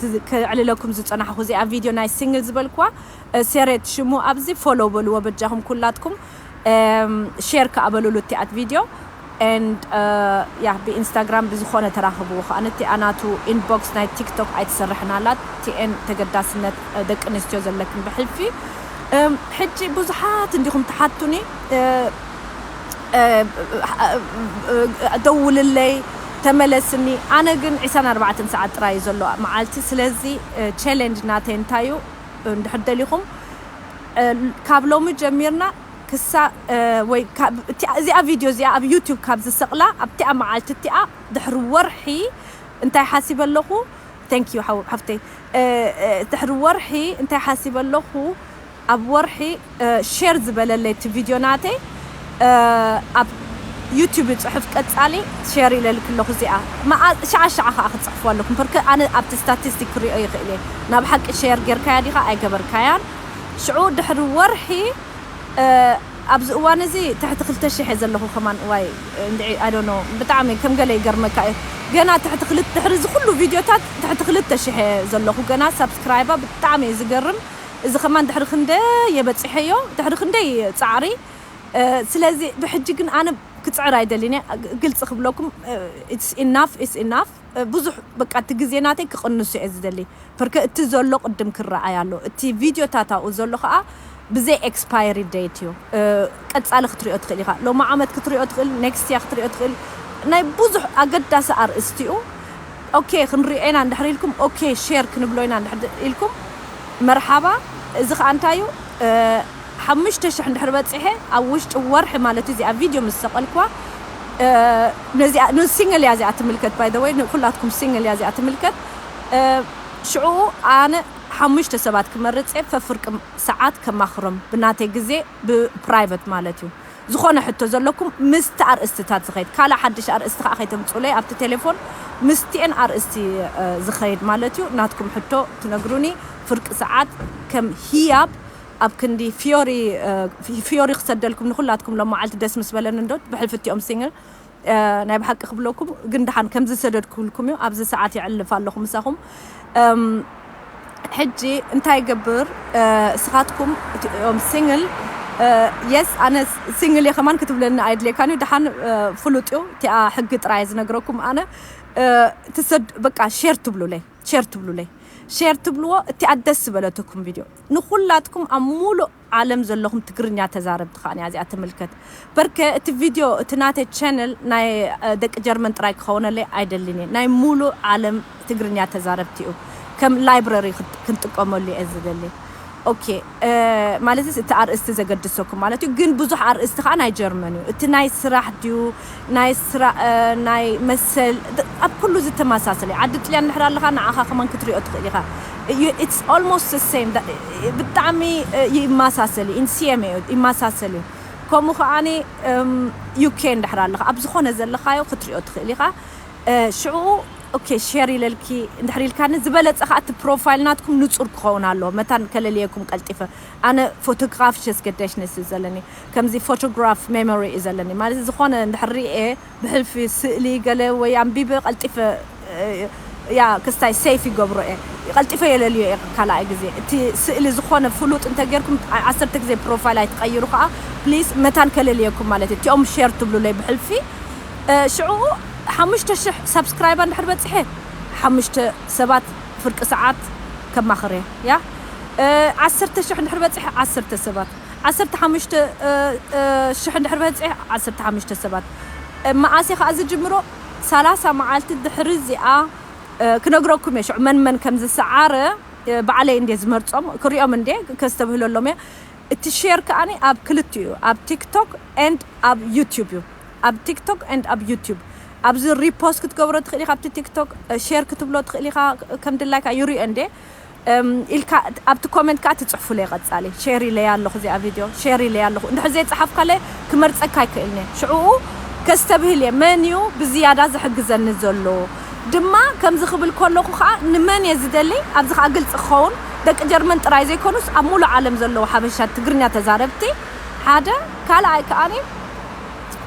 ክዕልለኩም ዝፀናሕኹ፣ እዚኣ ቪድዮ ናይ ሲንግል ዝበልኩዋ። ሴሬት ሽሙ ኣብዚ ፎሎ በልዎ በጃኹም ኩላትኩም። ሼር ከዓ በሉሉ እቲኣት ቪድዮ። And ያ ብኢንስታግራም ብዝኾነ ተራኽብዎ ከዓ፣ ነቲ ኣናቱ ኢንቦክስ ናይ ቲክቶክ ኣይትሰርሕን ኣላት። ቲኤን ተገዳስነት ደቂ ኣንስትዮ ዘለክን ብሕልፊ። ሕጂ ብዙሓት እንዲኹም ትሓቱኒ፣ ደውልለይ፣ ተመለስኒ። ኣነ ግን ዕስራን ኣርባዕተን ሰዓት ጥራይ እዩ ዘሎ መዓልቲ። ስለዚ ቻሌንጅ ናተይ እንታይ እዩ? እንድሕር ደሊኹም ካብ ሎሚ ጀሚርና ክሳ ወይ እዚኣ ቪድዮ እዚኣ ኣብ ዩቱብ ካብ ዝሰቕላ ኣብቲኣ መዓልቲ እቲኣ ድሕሪ ወርሒ እንታይ ሓሲበ ኣለኹ? Thank you ሓፍተይ። ድሕሪ ወርሒ እንታይ ሓሲበ ኣለኹ? ኣብ ወርሒ ሼር ዝበለለይ እቲ ቪድዮ ናተይ ኣብ ዩቱብ ይፅሑፍ፣ ቀፃሊ ሼር ኢለልክ ኣለኹ። እዚኣ ሸዓ ሸዓ ከዓ ክፅሕፉ ኣለኩም። ፐርከ ኣነ ኣብቲ ስታቲስቲክ ክሪኦ ይኽእል እየ፣ ናብ ሓቂ ሼር ጌርካያ ዲኻ ኣይገበርካያን። ሽዑ ድሕሪ ወርሒ ኣብዚ እዋን እዚ ትሕቲ ክልተ ሽሕ እየ ዘለኹ ከማን። ዋይ እንድዒ፣ I don't know፣ ብጣዕሚ ከም ገለ ይገርመካ እዩ። ገና ትሕቲ ክልተ፣ ድሕሪ እዚ ኩሉ ቪድዮታት ትሕቲ ክልተ ሽሕ እየ ዘለኹ። ገና ሳብስክራይባ ብጣዕሚ እዩ ዝገርም። እዚ ከማን ድሕሪ ክንደይ እየ በፂሐዮ፣ ድሕሪ ክንደይ ፃዕሪ። ስለዚ ብሕጂ ግን ኣነ ክፅዕር ኣይደልን እየ፣ ግልፂ ክብለኩም። It's enough, it's enough። ብዙሕ በቃ እቲ ግዜ ናተይ ክቕንሱ እየ ዝደሊ። ፐርከ እቲ ዘሎ ቅድም ክረኣይ ኣሎ። እቲ ቪድዮታት ኣብኡ ዘሎ ከዓ ብዘይ ኤክስፓየሪ ዴት እዩ። ቀፃሊ ክትሪኦ ትኽእል ኢኻ። ሎሚ ዓመት ክትሪኦ ትኽእል፣ ኔክስት ያ ክትሪኦ ትኽእል። ናይ ብዙሕ ኣገዳሲ ኣርእስቲ እዩ። ኦኬ ክንሪኦ ኢና እንድሕር ኢልኩም፣ ኦኬ ሼር ክንብሎ ኢና እንድሕር ኢልኩም፣ መርሓባ። እዚ ከዓ እንታይ እዩ? ሓሙሽተ ሽሕ እንድሕር በፂሐ ኣብ ውሽጢ ወርሒ ማለት እዩ። እዚኣ ቪድዮ ምስ ሰቐልኩዋ፣ ነዚኣ ንሲንግል እያ እዚኣ ትምልከት፣ by the way ንኩላትኩም ሲንግል እያ እዚኣ ትምልከት። ሽዑ ኣነ ሓሙሽተ ሰባት ክመርፅ እየ፣ ፈፍርቂ ሰዓት ከማኽሮም ብናተይ ግዜ ብፕራይቨት ማለት እዩ። ዝኾነ ሕቶ ዘለኩም ምስቲ ኣርእስትታት ዝኸይድ፣ ካልእ ሓድሽ ኣርእስቲ ከዓ ከይተምፅኡለይ ኣብቲ ቴሌፎን ምስቲኤን ኣርእስቲ ዝኸይድ ማለት እዩ። ናትኩም ሕቶ ትነግሩኒ፣ ፍርቂ ሰዓት ከም ህያብ ኣብ ክንዲ ፊዮሪ ፊዮሪ ክሰደልኩም ንኩላትኩም ሎም መዓልቲ ደስ ምስ በለኒ እንዶ ብሕልፊ እቲኦም ሲንግል ናይ ብሓቂ ክብለኩም ግን ደሓን ከም ዝሰደድኩልኩም እዩ። ኣብዚ ሰዓት የዕልፍ ኣለኹ ምሳኹም። ሕጂ እንታይ ገብር? እስኻትኩም እቲኦም ሲንግል፣ የስ ኣነ ሲንግል እየ ከማን ክትብለኒ ኣይድልየካን እዩ። ደሓን ፍሉጥ እዩ። እቲኣ ሕጊ ጥራይ ዝነግረኩም ኣነ። ትሰድ በቃ ሼር ትብሉለይ፣ ሼር ትብሉለይ፣ ሼር ትብልዎ። እቲኣ ደስ ዝበለትኩም ቪድዮ ንኹላትኩም ኣብ ሙሉእ ዓለም ዘለኹም ትግርኛ ተዛረብቲ ከዓ እዚኣ ትምልከት። በርከ እቲ ቪድዮ እቲ ናተይ ቻነል ናይ ደቂ ጀርመን ጥራይ ክኸውነለይ ኣይደልን እየ። ናይ ሙሉእ ዓለም ትግርኛ ተዛረብቲ እዩ። ከም ላይብረሪ ክንጥቀመሉ እየ ዝደሊ። ኦኬ፣ ማለትስ እቲ ኣርእስቲ ዘገድሰኩም ማለት እዩ። ግን ብዙሕ ኣርእስቲ ከዓ ናይ ጀርመን እዩ። እቲ ናይ ስራሕ ድዩ ናይ ስራ ናይ መሰል ኣብ ኩሉ ዝተመሳሰለ እዩ። ዓዲ ጥልያን እንድሕር ኣለኻ ንዓኻ ከማን ክትሪኦ ትኽእል ኢኻ። It's almost the same። ብጣዕሚ ይመሳሰል እዩ። ኢንሲየም እዩ ይመሳሰል እዩ። ከምኡ ከዓኒ ዩኬ እንድሕር ኣለኻ ኣብ ዝኾነ ዘለኻዮ ክትሪኦ ትኽእል ኢኻ። ሽዑ ኦኬ፣ ሼር ኢለልኪ እንድሕር ኢልካኒ ዝበለጸ ከኣ እቲ ፕሮፋይል ናትኩም ንጹር ክኸውን ኣለዎ። መታን ከለልየኩም ቀልጢፈ። ኣነ ፎቶግራፍ ሸስገዳሽ ነስ ዘለኒ ከምዚ ፎቶግራፍ ሜሞሪ እዩ ዘለኒ ማለት ዝኾነ እንድሕር ሪኤ ብሕልፊ ስእሊ ገለ ወይ ኣንቢበ ቀልጢፈ እ፣ ያ ክስታይ ሴፍ ይገብሮ እየ። ቀልጢፈ የለልዮ እየ ካልኣይ ግዜ። እቲ ስእሊ ዝኾነ ፍሉጥ እንተጌርኩም ዓ- ዓሰርተ ግዜ ፕሮፋይል ኣይትቀይሩ ከኣ ፕሊስ መታን ከለልየኩም ማለት እዩ። እቲኦም ሼር ትብሉለይ ብሕልፊ እ፣ ሽዑ ሓሙሽተ ሽሕ ሳብስክራይብ እንድሕር በጺሐ ሓሙሽተ ሰባት ፍርቂ ሰዓት ከማኽር እየ። ያ እ፣ ዓሰርተ ሽሕ እንድሕር በጺሐ ዓሰርተ ሰባት ዓሰርተ ሓሙሽተ እ፣ እ፣ ሽሕ እንድሕር በጺሐ ዓሰርተ ሓሙሽተ ሰባት እ፣ መዓስ እየ ከኣ ዝጅምሮ ሰላሳ መዓልቲ ድሕሪ እዚኣ እ፣ ክነግረኩም እየ ሽዑ መን መን ከም ዝሰዓረ እ፣ ባዕለይ እንድየ ዝመርጾም ክሪኦም እንድየ ከስተብህለሎም እየ። እቲ ሼር ከኣኒ ኣብ ክልቲኡ ኣብ ቲክቶክ ኤንድ ኣብ ዩቲዩብ እዩ። ኣብ ቲክቶክ ኤንድ ኣብ ዩቲዩብ ኣብዚ ሪፖስት ክትገብሮ ትኽእሊ ካብቲ ቲክቶክ እ፣ ሼር ክትብሎ ትኽእሊ ኢኻ ከም ድላይካ ይሪኦ እንድየ እም፣ ኢልካ ኣብቲ ኮመንት ከኣ ትጽሕፉለይ ቀጻሊ ሼር ኢለያ ኣለኹ እዚኣ ቪድዮ ሼር ኢለያ ኣለኹ እንድሕር ዘይጸሓፍካለይ ክመርጸካ ኣይክእልኒ ሽዕኡ ከስተብህል እየ መን እዩ ብዝያዳ ዝሕግዘኒ ዘሎ ድማ ከምዚ ክብል ከለኹ ከኣ ንመን እየ ዝደሊ ኣብዚ ከኣ ግልጺ ክኸውን ደቂ ጀርመን ጥራይ ዘይኮኑስ ኣብ ሙሉእ ዓለም ዘለዉ ሓበሻ ትግርኛ ተዛረብቲ ሓደ ካልኣይ ከኣኒ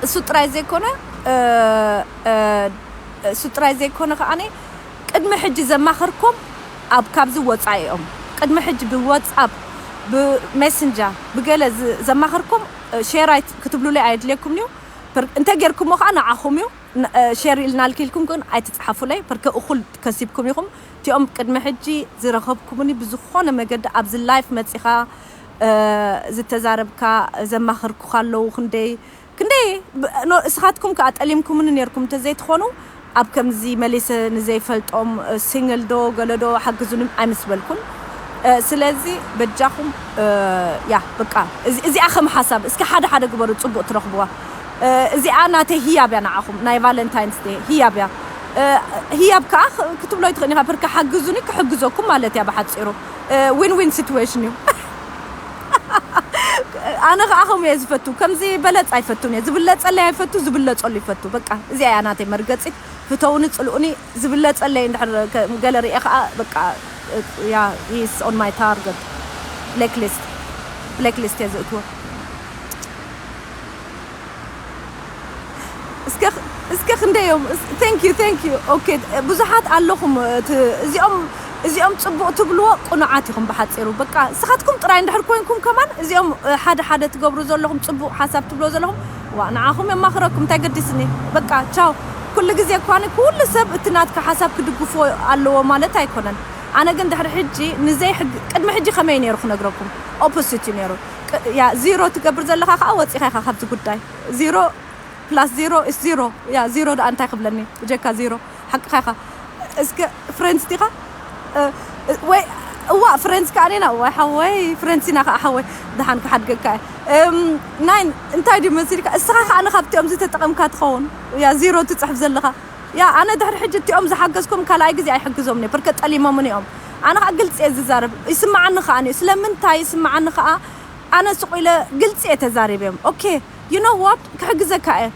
እሱ ጥራይ ዘይኮነ እ፣ እ፣ እሱ ጥራይ ዘይኮነ ከኣኒ ቅድሚ ሕጂ ዘማኸርኩም ኣብ ካብዚ ወፃኢ እዮም ቅድሚ ሕጂ ብዋትስኣፕ ብሜሰንጀር ብገለ ዝ- ዘማኸርኩም እ፣ ሼር ኣይት- ክትብሉለይ ኣየድልየኩም እዩ ፕር- እንተ ጌርኩሞ ከዓ ንዓኹም እዩ ን- እ፣ ሼር ኢልና ልኪልኩም ግን ኣይትፅሓፉለይ ፕርከ እኹል ከሲብኩም ኢኹም እቲኦም ቅድሚ ሕጂ ዝረኸብኩምኒ ብዝኾነ መገዲ ኣብዚ ላይፍ መፂኻ እ፣ ዝተዛረብካ ዘማኸርኩኻ ኣለዉ ክንደይ ክንደይ ብ- ኖ- እስኻትኩም ከዓ ጠሊምኩምኒ ነርኩም እንተዘይትኾኑ ኣብ ከምዚ መሊሰ ንዘይፈልጦም ሲንግል ዶ ገለ ዶ ሓግዙኒ ኣይምስበልኩን እ፣ ስለዚ በጃኹም እ፣ ያ በቃ እዚ- እዚኣ ከም ሓሳብ እስኪ ሓደ ሓደ ግበሩ ፅቡቅ ትረኽብዋ እ፣ እዚኣ ናተይ ህያብ እያ ንዓኹም ናይ ቫለንታይንስ ዴ ህያብ እያ እ፣ ህያብ ከዓ ክ- ክትብሎ ይትኽእል ኢኻ ፕርካ ሓግዙኒ ክሕግዘኩም ማለት እያ ብሓፂሩ ዊን ዊን ሲትዌሽን እዩ ኣነ ከዓ ከምኡ እየ ዝፈቱ ከምዚ በለፅ ኣይፈቱን እየ ዝብለፀለይ ኣይፈቱ ዝብለፀሉ ይፈቱ በቃ እዚኣ እያ ናተይ መርገፂት ፍተውኒ ፅልኡኒ ዝብለፀለይ እንድሕር ከ- ገለ ርኤ ከዓ በቃ ያ is on my target blacklist blacklist እየ ዝእትዎ እስከ እስከ ክንደዮም thank you thank you okay ብዙሓት ኣለኹም እቲ- እዚኦም እዚኦም ፅቡቅ ትብልዎ ቅኑዓት ኢኹም ብሓፂሩ በቃ ንስኻትኩም ጥራይ እንድሕር ኮይንኩም ከማን እዚኦም እ፣ ሓደ ሓደ ትገብሩ ዘለኹም ፅቡቅ ሓሳብ ትብልዎ ዘለኹም ዋ ንዓኹም የማኽረኩም እንታይ ገዲስኒ በቃ ቻው ኩሉ ግዜ እኳ ኩሉ ሰብ እቲ ናትካ ሓሳብ ክድግፎ ኣለዎ ማለት ኣይኮነን ኣነ ግን ድሕሪ ሕጂ ንዘይ ሕግ- ቅድሚ ሕጂ ከመይ ነይሩ ክነግረኩም ኦፖሲት እዩ ነይሩ ቅ- ያ ዚሮ ትገብር ዘለኻ ከዓ ወፂኻ ኢኻ ካብዚ ጉዳይ ዚሮ plus zero is zero ያ ዚሮ ደኣ እንታይ ክብለኒ ብጀካ ዚሮ ሓቅኻ ኢኻ እስከ ፍሬንድስ ዲኻ እ፣ እ፣ ወይ እዋ ፍሬንድስ ከኣ ኔና ወይ ሓወይ ፍሬንድስ ኢና ከኣ ሓወይ ደሓን ክሓድገካ እየ እም፣ ናይን እንታይ ድዩ መሲልካ እስኻ ከኣ ንኻብቲኦም ዝተጠቐምካ ትኸውን ያ ዚሮ ትፅሕፍ ዘለኻ ያ ኣነ ድሕሪ ሕጂ እቲኦም ዝሓገዝኩም ካልኣይ ግዜ ኣይሕግዞም ነ ብርከ ጠሊሞምን እዮም ኣነ ከዓ ግልፂ እየ ዝዛረብ ይስማዓኒ ከዓ እዩ ስለምንታይ ይስማዓኒ ከዓ ኣነ ስቑ ኢለ ግልፂ እየ ተዛሪበዮም okay you know what ክሕግዘካ እየ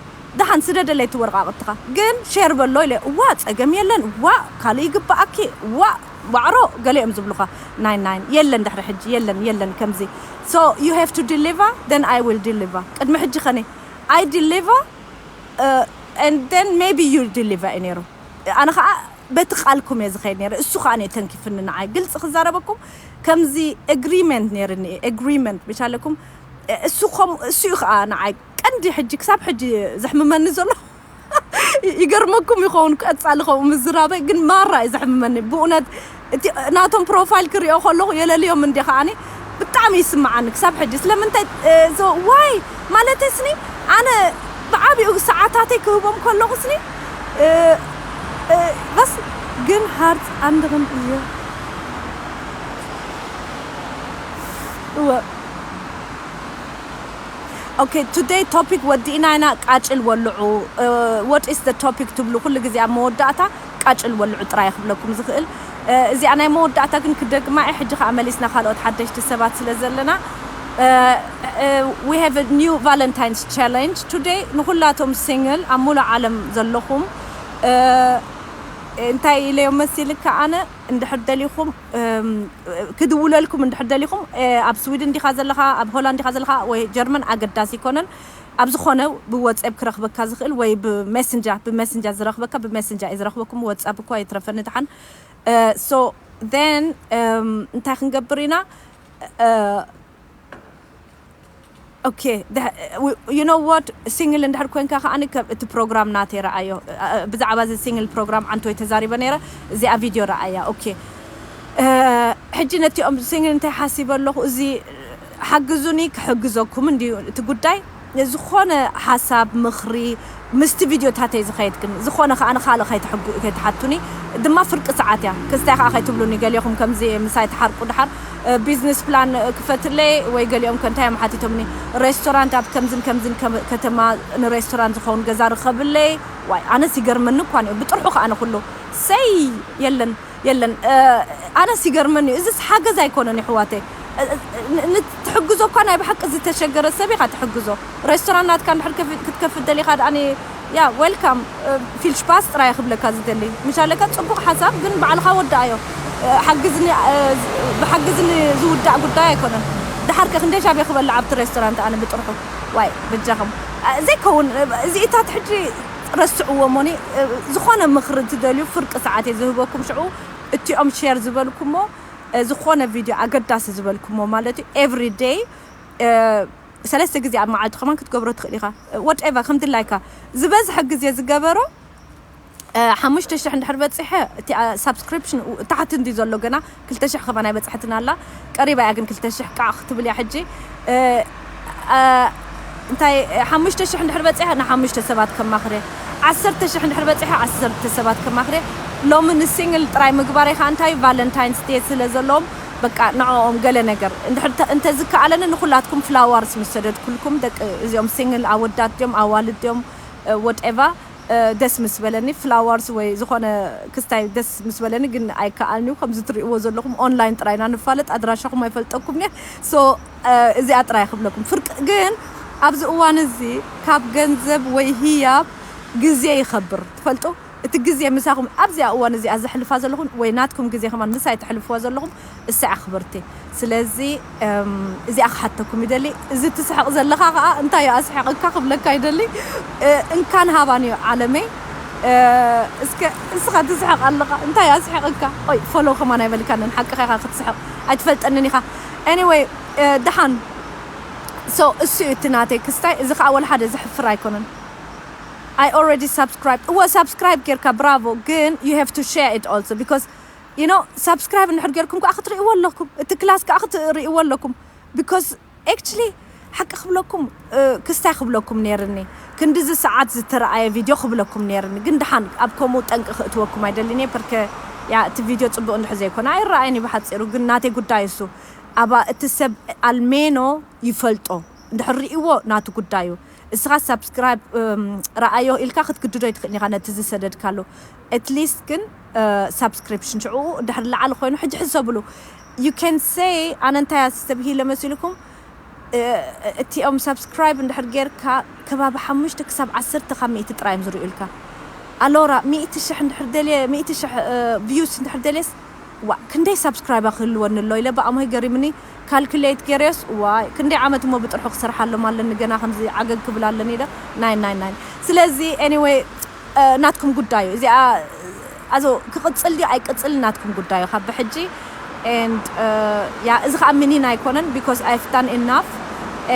ደሓን ስደደለይ እቲ ወረቃቅትኻ ግን ሼር በሎ ኢለ እዋ ፀገም የለን እዋ ካልእ ይግባኣኪ እዋ ዋዕሮ ገለ እዮም ዝብሉኻ ናይ ናይ የለን ድሕሪ ሕጂ የለን የለን ከምዚ so you have to deliver then I will deliver ቅድሚ ሕጂ ኸነ I deliver uh, and then maybe you deliver እዩ ነይሩ ኣነ ከዓ በቲ ቃልኩም እየ ዝኸይድ ነይረ እሱ ከዓ እየ ተንኪፍኒ ንዓይ ግልፂ ክዛረበኩም ከምዚ agreement ነይርኒ agreement ብቻለኩም እሱ ከም እሱ እዩ ከዓ ንዓይ ቀንዲ ሕጂ ክሳብ ሕጂ ዘሕምመኒ ዘሎ ይገርመኩም ይኸውን ቀፃሊ ከምኡ ምዝራበይ ግን ማራ እዩ ዘሕምመኒ ብእውነት እቲ ናቶም ፕሮፋይል ክሪኦ ከለኹ የለልዮም እንዲ ከዓኒ ብጣዕሚ ይስምዓኒ ክሳብ ሕጂ ስለምንታይ ዋይ ማለተይ ስኒ ኣነ ብዓቢኡ ሰዓታተይ ክህቦም ከለኹ ስኒ በስ ግን ሃርት ኣንድርን እየ እወ okay today topic ወዲእና ኢና ቃጭል ወልዑ what is the topic ትብሉ ኩሉ ግዜ ኣብ መወዳእታ ቃጭል ወልዑ ጥራይ ክብለኩም ዝኽእል እዚኣ ናይ መወዳእታ ግን ክደግማ እየ ሕጂ ከዓ መሊስና ካልኦት ሓደሽቲ ሰባት ስለ ዘለና we have a new valentine's challenge today ንኩላቶም ሲንግል ኣብ ሙሉእ ዓለም ዘለኹም እንታይ ኢለዮም መሲልካ፣ ኣነ እንድሕር ደሊኹም ክድውለልኩም እንድሕር ደሊኹም፣ ኣብ ስዊድን ዲኻ ዘለኻ፣ ኣብ ሆላንድ ዲኻ ዘለኻ ወይ ጀርመን ኣገዳሲ ይኮነን። ኣብ ዝኾነ ብወትስኣፕ ክረኽበካ ዝኽእል ወይ ብሜሰንጃ ብሜሰንጃ ዝረኽበካ ብሜሰንጃ እዩ ዝረኽበኩም። ወትስኣፕ እኳ ይትረፈኒ ድሓን። So then እንታይ ክንገብር ኢና? Okay, you know what, ሲንግል እንድሕር ኮንካ ከዓኒ እቲ ፕሮግራም ናተይ ረኣዮ። ብዛዕባ እዚ ሲንግል ፕሮግራም ዓንቶይ ተዛሪበ ነይረ። እዚኣ ቪድዮ ረኣያ። Okay፣ ሕጂ ነቲኦም ሲንግል እንታይ ሓሲበ ኣለኹ፣ እዚ ሓግዙኒ ክሕግዘኩም እንድዩ እቲ ጉዳይ። ዝኾነ ሓሳብ ምኽሪ ምስቲ ቪድዮታተይ ዝኸይድ ግን ዝኾነ ከኣ ንኻልእ ከይትሓቱኒ ድማ ፍርቂ ሰዓት እያ። ክስታይ ከኣ ከይትብሉኒ ገሊኹም ከምዚ ምሳይ ትሓርቁ ድሓር ቢዝነስ ፕላን ክፈትለይ ወይ ገሊኦም ከ እንታይ እዮም ሓቲቶምኒ፣ ሬስቶራንት ኣብ ከምዝን ከምዝን ከተማ ንሬስቶራንት ዝኸውን ገዛ ርኸብለይ። ዋይ ኣነስ ይገርመኒ እኳ ብጥርሑ ከኣ ንኩሉ ሰይ የለን የለን። ኣነስ ይገርመኒ እዩ። እዚስ ሓገዝ ኣይኮነን ይሕዋተይ። ንትሕግዞ እኳ ናይ ብሓቂ ዝተሸገረ ሰብ ኢኻ ትሕግዞ። ሬስቶራንት ናትካ እንድሕር ክትከፍት ደሊኻ ደኣ ያ ዌልካም። ፊል ሽፓስ ጥራይ ክብለካ ዝደሊ ምሻለካ ጽቡቕ ሓሳብ ግን ባዕልኻ ወዳኣዮ። ሓግዝኒ ብሓግዝኒ ዝውዳእ ጉዳይ ኣይኮነን። ድሓርከ ክንደይ ሻብ ክበልዕ ኣብቲ ሬስቶራንት ኣነ ብጥርሑ ዋይ በጃኹም ዘይከውን። እዚኢታት ሕጂ ረስዕዎ ሞኒ። ዝኾነ ምኽሪ ትደልዩ ፍርቂ ሰዓት እየ ዝህበኩም። ሽዑ እቲኦም ሼር ዝበልኩሞ ዝኾነ ቪድዮ ኣገዳሲ ዝበልኩሞ ማለት እዩ ኤቭሪ ደይ ሰለስተ ግዜ ኣብ መዓልቲ ከማን ክትገብሮ ትኽእል ኢኻ። ወትኤቨር ከም ድላይካ ዝበዝሐ ግዜ ዝገበሮ ሓሙሽተ ሽሕ እንድሕር በፂሐ እቲ ሳብስክሪፕሽን ታሕቲ እንዲ ዘሎ ገና ክልተ ሽሕ ከማን ኣይበፅሐትን ኣላ። ቀሪባ እያ ግን ክልተ ሽሕ ቃዕ ክትብል እያ ሕጂ። እንታይ ሓሙሽተ ሽሕ እንድሕር በፂሐ ንሓሙሽተ ሰባት ከማኽር እየ። ዓሰርተ ሽሕ እንድሕር በፂሐ ዓሰርተ ሰባት ከማኽር እየ። ሎሚ ንሲንግል ጥራይ ምግባር ኢኻ እንታይ ቫለንታይንስ ዴ ስለ ዘለዎም በቃ ንዕኦም ገለ ነገር እንተዝከኣለኒ ንኩላትኩም ፍላዋርስ ምስ ሰደድኩልኩም ደቂ እዚኦም ሲንግል ኣወዳት ድዮም ኣዋልድ ድዮም ወትኤቨር ደስ ምስ በለኒ ፍላዋርስ ወይ ዝኾነ ክስታይ ደስ ምስ በለኒ ግን ኣይከኣልንዩ። ከምዚ ትርእይዎ ዘለኹም ኦንላይን ጥራይና ንፋለጥ ኣድራሻኹም ኣይፈልጠኩም እየ። So እዚኣ ጥራይ ክብለኩም ፍርቂ ግን ኣብዚ እዋን እዚ ካብ ገንዘብ ወይ ህያብ ግዜ ይኸብር ትፈልጡ። እቲ ግዜ ምሳኹም ኣብዚኣ እዋን እዚኣ ዘሕልፋ ዘለኹም ወይ ናትኩም ግዜ ከማን ምሳይ ተሕልፍዋ ዘለኹም እሳ ኣኽብርቲ። ስለዚ እዚኣ ክሓተኩም ይደሊ። እዚ ትስሕቕ ዘለኻ ከዓ እንታይ ኣስሕቕካ ክብለካ ይደሊ። እንካን ሃባን እዩ ዓለመይ። እስከ እስኻ ትስሕቕ ኣለኻ እንታይ ኣስሕቕካ? ቆይ ፎሎ ከማን ኣይበልካንን ሓቅኻ ኢኻ ክትስሕቕ ኣይትፈልጠንን ኢኻ። Anyway ደሓን so እሱ እዩ እቲ ናተይ ክስታይ። እዚ ከዓ ወላ ሓደ ዘሕፍር ኣይኮነን። I already subscribe እወ ሳብስክራይብ ጌርካ ብራቮ ግን you have to share it also because you know ሳብስክራይብ እንድሕር ጌርኩም ከዓ ክትርእይዎ ኣለኩም። እቲ ክላስ ከዓ ክትርእይዎ ኣለኩም because actually ሓቂ ክብለኩም ክስታይ ክብለኩም ነይርኒ ክንድዚ ሰዓት ዝተረኣየ ቪድዮ ክብለኩም ነይርኒ ግን ደሓን ኣብ ከምኡ ጠንቂ ክእትወኩም ኣይደልን እየ። ፐርከ ያ እቲ ቪድዮ ፅቡቅ እንድሕር ዘይኮነ ኣይረኣየን እዩ ብሓፂሩ ግን ናተይ ጉዳይ እሱ ኣባ እቲ ሰብ ኣልሜኖ ይፈልጦ እንድሕር ርእይዎ ናቱ ጉዳዩ። እስኻ ሳብስክራይብ ረኣዮ ኢልካ ክትግድዶ ይትኽእል ኢኻ ነቲ ዝሰደድካሉ። ኣትሊስት ግን ሳብስክሪፕሽን ሽዑ እንድሕር ላዓሊ ኮይኑ ሕጂ ሕሰብሉ። You can say ኣነ እንታይ ኣስተብሂለ መሲልኩም እቲኦም ሳብስክራይብ እንድሕር ጌርካ ከባቢ ሓሙሽተ ክሳብ ዓሰርተ ካብ ሚእቲ ጥራይ እዮም ዝርእዩልካ። ኣሎራ ሚእቲ ሽሕ እንድሕር ደልየ ሚእቲ ሽሕ ቪውስ እንድሕር ደልየስ ዋ ክንደይ ሳብስክራይባ ክህልወኒ ኣሎ ኢለ ብኣሞይ ገሪምኒ። ካልኩሌት ገይረዮስ ዋይ ክንደይ ዓመት እሞ ብጥርሑ ክሰርሓሎም ኣለኒ ገና ከምዚ ዓገግ ክብል ኣለኒ ኢለ ናይ ናይ ናይ ስለዚ anyway ናትኩም ጉዳይ እዩ እዚኣ ኣዞ ክቕፅል ድዩ ኣይቅፅል ናትኩም ጉዳይ እዩ ካብ ብሕጂ and ያ እዚ ከዓ ምኒን ኣይኮነን because I've done enough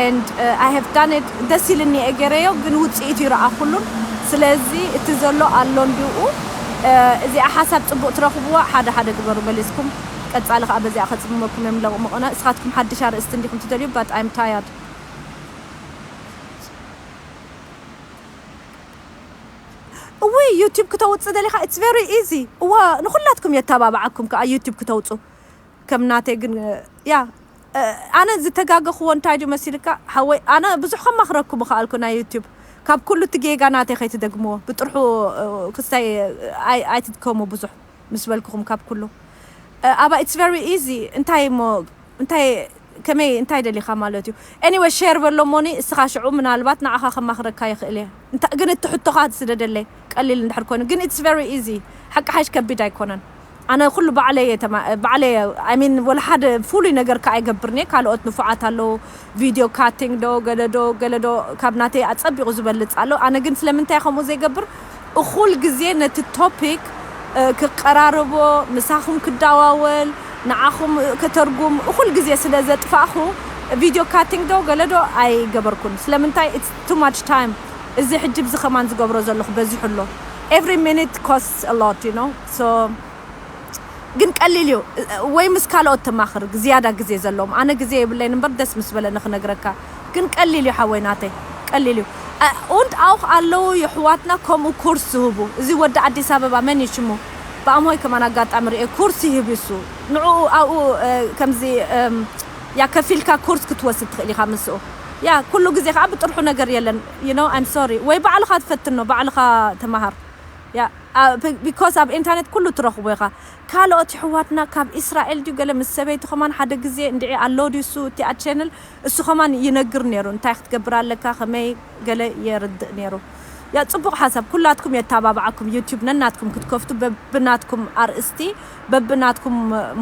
and I have done it ደስ ኢልኒ እየ ገይረዮ ግን ውፅኢት ይረኣኹሉን ስለዚ እቲ ዘሎ ኣሎ እንዲኡ እዚኣ ሓሳብ ፅቡቅ ትረኽብዋ ሓደ ሓደ ግበሩ መሊስኩም ቀፃሊ ከዓ በዚኣ ከፅምመኩም እዮም ለቕምቕና እስኻትኩም ሓድሽ ኣርእስቲ እንዲኹም ትደልዩ but I'm tired እውይ ዩቲብ ክተውፅእ ደሊኻ it's very easy እዋ ንኩላትኩም የተባብዓኩም ከዓ ዩቲብ ክተውፁ ከም ናተይ ግን ያ ኣነ ዝተጋገኽዎ እንታይ ድዩ መሲልካ ሓወይ ኣነ ብዙሕ ከማኽረኩም እኽኣልኩ ናይ ዩቲብ ካብ ኩሉ እቲ ጌጋ ናተይ ከይትደግምዎ ብጥርሑ ክስታይ ኣይትድከሙ ብዙሕ ምስ በልኩኹም ካብ ኩሉ ኣባ it's very easy እንታይ እሞ እንታይ ከመይ እንታይ ደሊኻ ማለት እዩ? Anyway share በሎ ሞኒ፣ እስኻ ሽዑ ምናልባት ንዓኻ ከማኽረካ ይኽእል እየ። እንታ ግን እቲ ሕቶኻ ስደደለይ ቀሊል እንድሕር ኮይኑ ግን it's very easy። ሓቂ ሓሽ ከቢድ ኣይኮነን። ኣነ ኩሉ ባዕለይ እየ ተማ-፣ ባዕለይ እየ፣ I mean ወላ ሓደ ፍሉይ ነገር ከኣ ኣይገብርን እየ። ካልኦት ንፉዓት ኣለዉ፣ ቪድዮ ካቲንግ ዶ ገለ ዶ ገለ ዶ ካብ ናተይ ኣጸቢቑ ዝበልጽ ኣሎ። ኣነ ግን ስለምንታይ ከምኡ ዘይገብር፣ እኹል ግዜ ነቲ ቶፒክ ክቀራርቦ፣ ምሳኹም ክዳዋወል፣ ንዓኹም ከተርጉም እኹል ግዜ ስለ ዘጥፋእኹ ቪድዮ ካቲንግ ዶ ገለ ዶ ኣይገበርኩን። ስለምንታይ? It's too much time። እዚ ሕጂ ብዚ ከማን ዝገብሮ ዘለኹ በዚሑ ኣሎ። Every minute costs a lot, you know? So ግን ቀሊል እዩ። ወይ ምስ ካልኦት ተማኽር ዝያዳ ግዜ ዘለዎም። ኣነ ግዜ የብለይን እምበር ደስ ምስ በለኒ ክነግረካ። ግን ቀሊል እዩ ሓወይ ናተይ፣ ቀሊል እዩ። እ፣ und auch ኣለዉ የሕዋትና ከምኡ ኮርስ ዝህቡ። እዚ ወዲ ኣዲስ ኣበባ መን እዩ ሽሙ? ብኣምሆይ ከማን ኣጋጣሚ ርኤ ኮርስ ይህብ እዩ እሱ። ንዕኡ ኣብኡ፣ እ፣ ከምዚ፣ እም፣ ያ ከፊልካ ኮርስ ክትወስድ ትኽእል ኢኻ ምስኡ። ያ ኩሉ ግዜ ከዓ ብጥርሑ ነገር የለን። You know, I'm sorry። ወይ ባዕልኻ ትፈትኖ፣ ባዕልኻ ተማሃር። ያ፣ አ፣ ብ-፣ because ኣብ ኢንተርኔት ኩሉ ትረኽቦ ኢኻ። ካልኦት የሕዋትና ካብ እስራኤል ድዩ ገለ ምስ ሰበይቱ ከማን ሓደ ግዜ እንድዒ ኣሎ ድዩ እሱ እቲ ኣድ ቻነል፣ እሱ ከማን ይነግር ነይሩ። እንታይ ክትገብር ኣለካ፣ ከመይ ገለ የርድእ ነይሩ። ያ፣ ጽቡቕ ሓሳብ። ኩላትኩም የተባብዓኩም ዩቲዩብ ነናትኩም ክትከፍቱ በብናትኩም ኣርእስቲ፣ በብናትኩም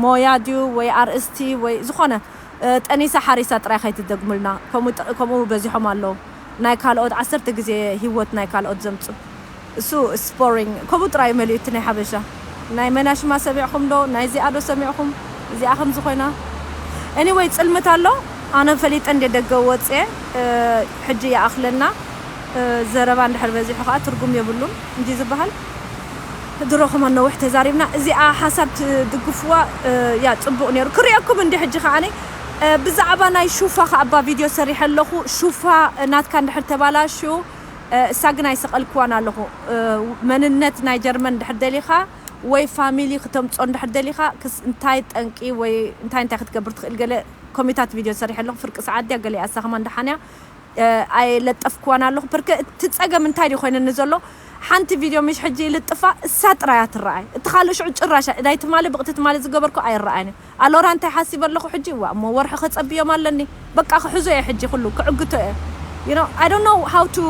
ሞያ ድዩ ወይ ኣርእስቲ ወይ ዝኾነ፣ እ፣ ጠኒሳ ሓሪሳ ጥራይ ከይትደግሙልና። ከምኡ ጥ-፣ ከምኡ በዚሖም ኣለዉ። ናይ ካልኦት ዓሰርተ ግዜ ህይወት ናይ ካልኦት ዘምጹ። እሱ ስፖሪንግ። ከምኡ ጥራይ መሊኡ እቲ ናይ ሓበሻ። ናይ መናሽማ ሰሚዕኹም ዶ? ናይ እዚኣ ዶ ሰሚዕኹም? እዚኣ ከምዚ ኮይና። Anyway፣ ጽልምት ኣሎ። ኣነ ፈሊጠ እንደ ደገ ወጽኤ፣ እ፣ ሕጂ ይኣኽለና። እ፣ ዘረባ እንድሕር በዚሑ ከኣ ትርጉም የብሉን እንዲ ዝበሃል። ድሮ ከማን ነዊሕ ተዛሪብና። እዚኣ ሓሳብ ትድግፍዋ፣ እ፣ ያ ጽቡቕ ነይሩ። ክርእየኩም እንዲ ሕጂ ከኣኒ፣ እ፣ ብዛዕባ ናይ ሹፋ ከኣ እባ ቪድዮ ሰሪሐ ኣለኹ። ሹፋ፣ እ፣ ናትካ እንድሕር ተባላሹ፣ እ፣ እሳ ግን ኣይሰቐልክዋን ኣለኹ። እ፣ መንነት ናይ ጀርመን እንድሕር ደሊኻ ወይ ፋሚሊ ክተምጾ እንድሕር ደሊኻ፣ ክስ-፣ እንታይ ጠንቂ ወይ እንታይ እንታይ ክትገብር ትኽእል ገለ ኮሚታት ቪድዮ ሰሪሐ ኣለኹ። ፍርቂ ሰዓት ድያ ገለ እያ እሳ ከማን ደሓን እያ። እ፣ ኣይለጠፍክዋን ኣለኹ። ፐርከ እቲ ጸገም እንታይ ድዩ ኮይነኒ ዘሎ? ሓንቲ ቪድዮ ምሽ ሕጂ ይልጥፋ፣ እሳ ጥራይ እያ ትረኣይ። እቲ ካልእ ሽዑ ጭራሽ ናይ ትማሊ ብቕቲ ትማሊ ዝገበርኩ ኣይረኣይን። ኣሎራ እንታይ ሓሲበ ኣለኹ ሕጂ? ዋ፣ እሞ ወርሒ ከጸብዮም ኣለኒ። በቃ ክሕዞ እየ ሕጂ ኩሉ፣ ክዕግቶ እየ። You know, I don't know how to,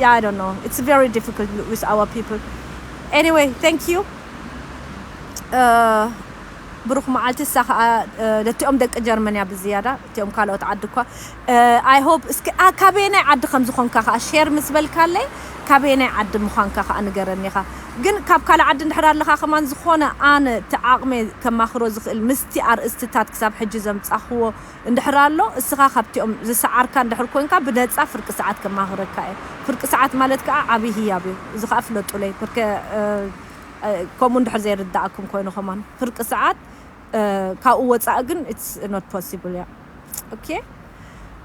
yeah, I don't know. It's very difficult with our people. Anyway, thank you. እ፣ ብሩኽ መዓልቲ። እሳ ኸዓ፣ እ፣ ነቲኦም ደቂ ጀርመን እያ ብዝያዳ፣ እቲኦም ካልኦት ዓዲ እኳ። እ፣ I hope እስኪ፣ ኣ፣ ካበየናይ ዓዲ ከም ዝኾንካ ኸዓ ሼር ምስ በልካለይ፣ ካበየናይ ዓዲ ምዃንካ ኸዓ ንገረኒ ኢኻ። ግን ካብ ካልእ ዓዲ እንድሕር ኣለኻ ከማን ዝኾነ ኣነ እቲ ዓቕመይ ከማኽሮ ዝኽእል ምስቲ ኣርእስትታት ክሳብ ሕጂ ዘምጻኽዎ እንድሕር ኣሎ፣ እስኻ ካብቲኦም ዝሰዓርካ እንድሕር ኮንካ ብነጻ ፍርቂ ሰዓት ከማኽረካ እየ። ፍርቂ ሰዓት ማለት ከኣ ዓብዪ ህያብ እዩ። እዚ ኸኣ ፍለጡለይ። ብርከ፣ እ፣ እ፣ ከምኡ እንድሕር ዘይርዳእኩም ኮይኑ ከማን ፍርቂ ሰዓት፣ እ፣ ካብኡ ወጻኢ ግን it's not possible እያ። ኦኬ።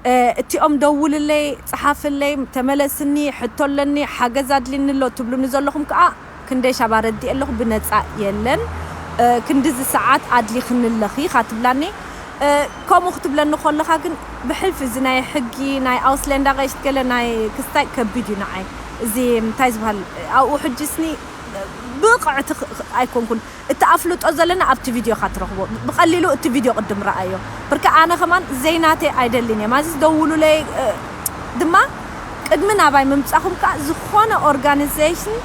እ፣ እቲኦም ደውልለይ፣ ጸሓፍለይ፣ ተመለስኒ፣ ሕቶ ኣለኒ፣ ሓገዝ ኣድልኒ ኣሎ ትብሉኒ ዘለኹም ከኣ ክንደይ ሻብ ኣረዲኤ ኣለኹ፣ ብነጻ የለን። እ፣ ክንድዚ ሰዓት ኣድሊኽኒ ኣለኺ ኢኻ ትብላኒ። እ፣ ከምኡ ክትብለኒ ከለኻ ግን ብሕልፊ እዚ ናይ ሕጊ፣ ናይ ኣውስሌንዳ ሬሽት ገለ ናይ ክስታይ ከቢድ እዩ ንዓይ። እዚ እንታይ ዝበሃል ኣብኡ ሕጂ ስኒ ብቕዕቲ ኽ-፣ ኽ-፣ ኣይኮንኩን። እቲ ኣፍልጦ ዘለና ኣብቲ ቪድዮ ኢኻ ትረኽቦ። ብቐሊሉ እቲ ቪድዮ ቅድም ረኣዮ። ብርክ ኣነ ከማን ዘይናተይ ኣይደልን እየ። ማዚ ዝደውሉለይ፣ እ፣ ድማ ቅድሚ ናባይ ምምጻኹም ከኣ ዝኾነ ኦርጋኒዜሽን፣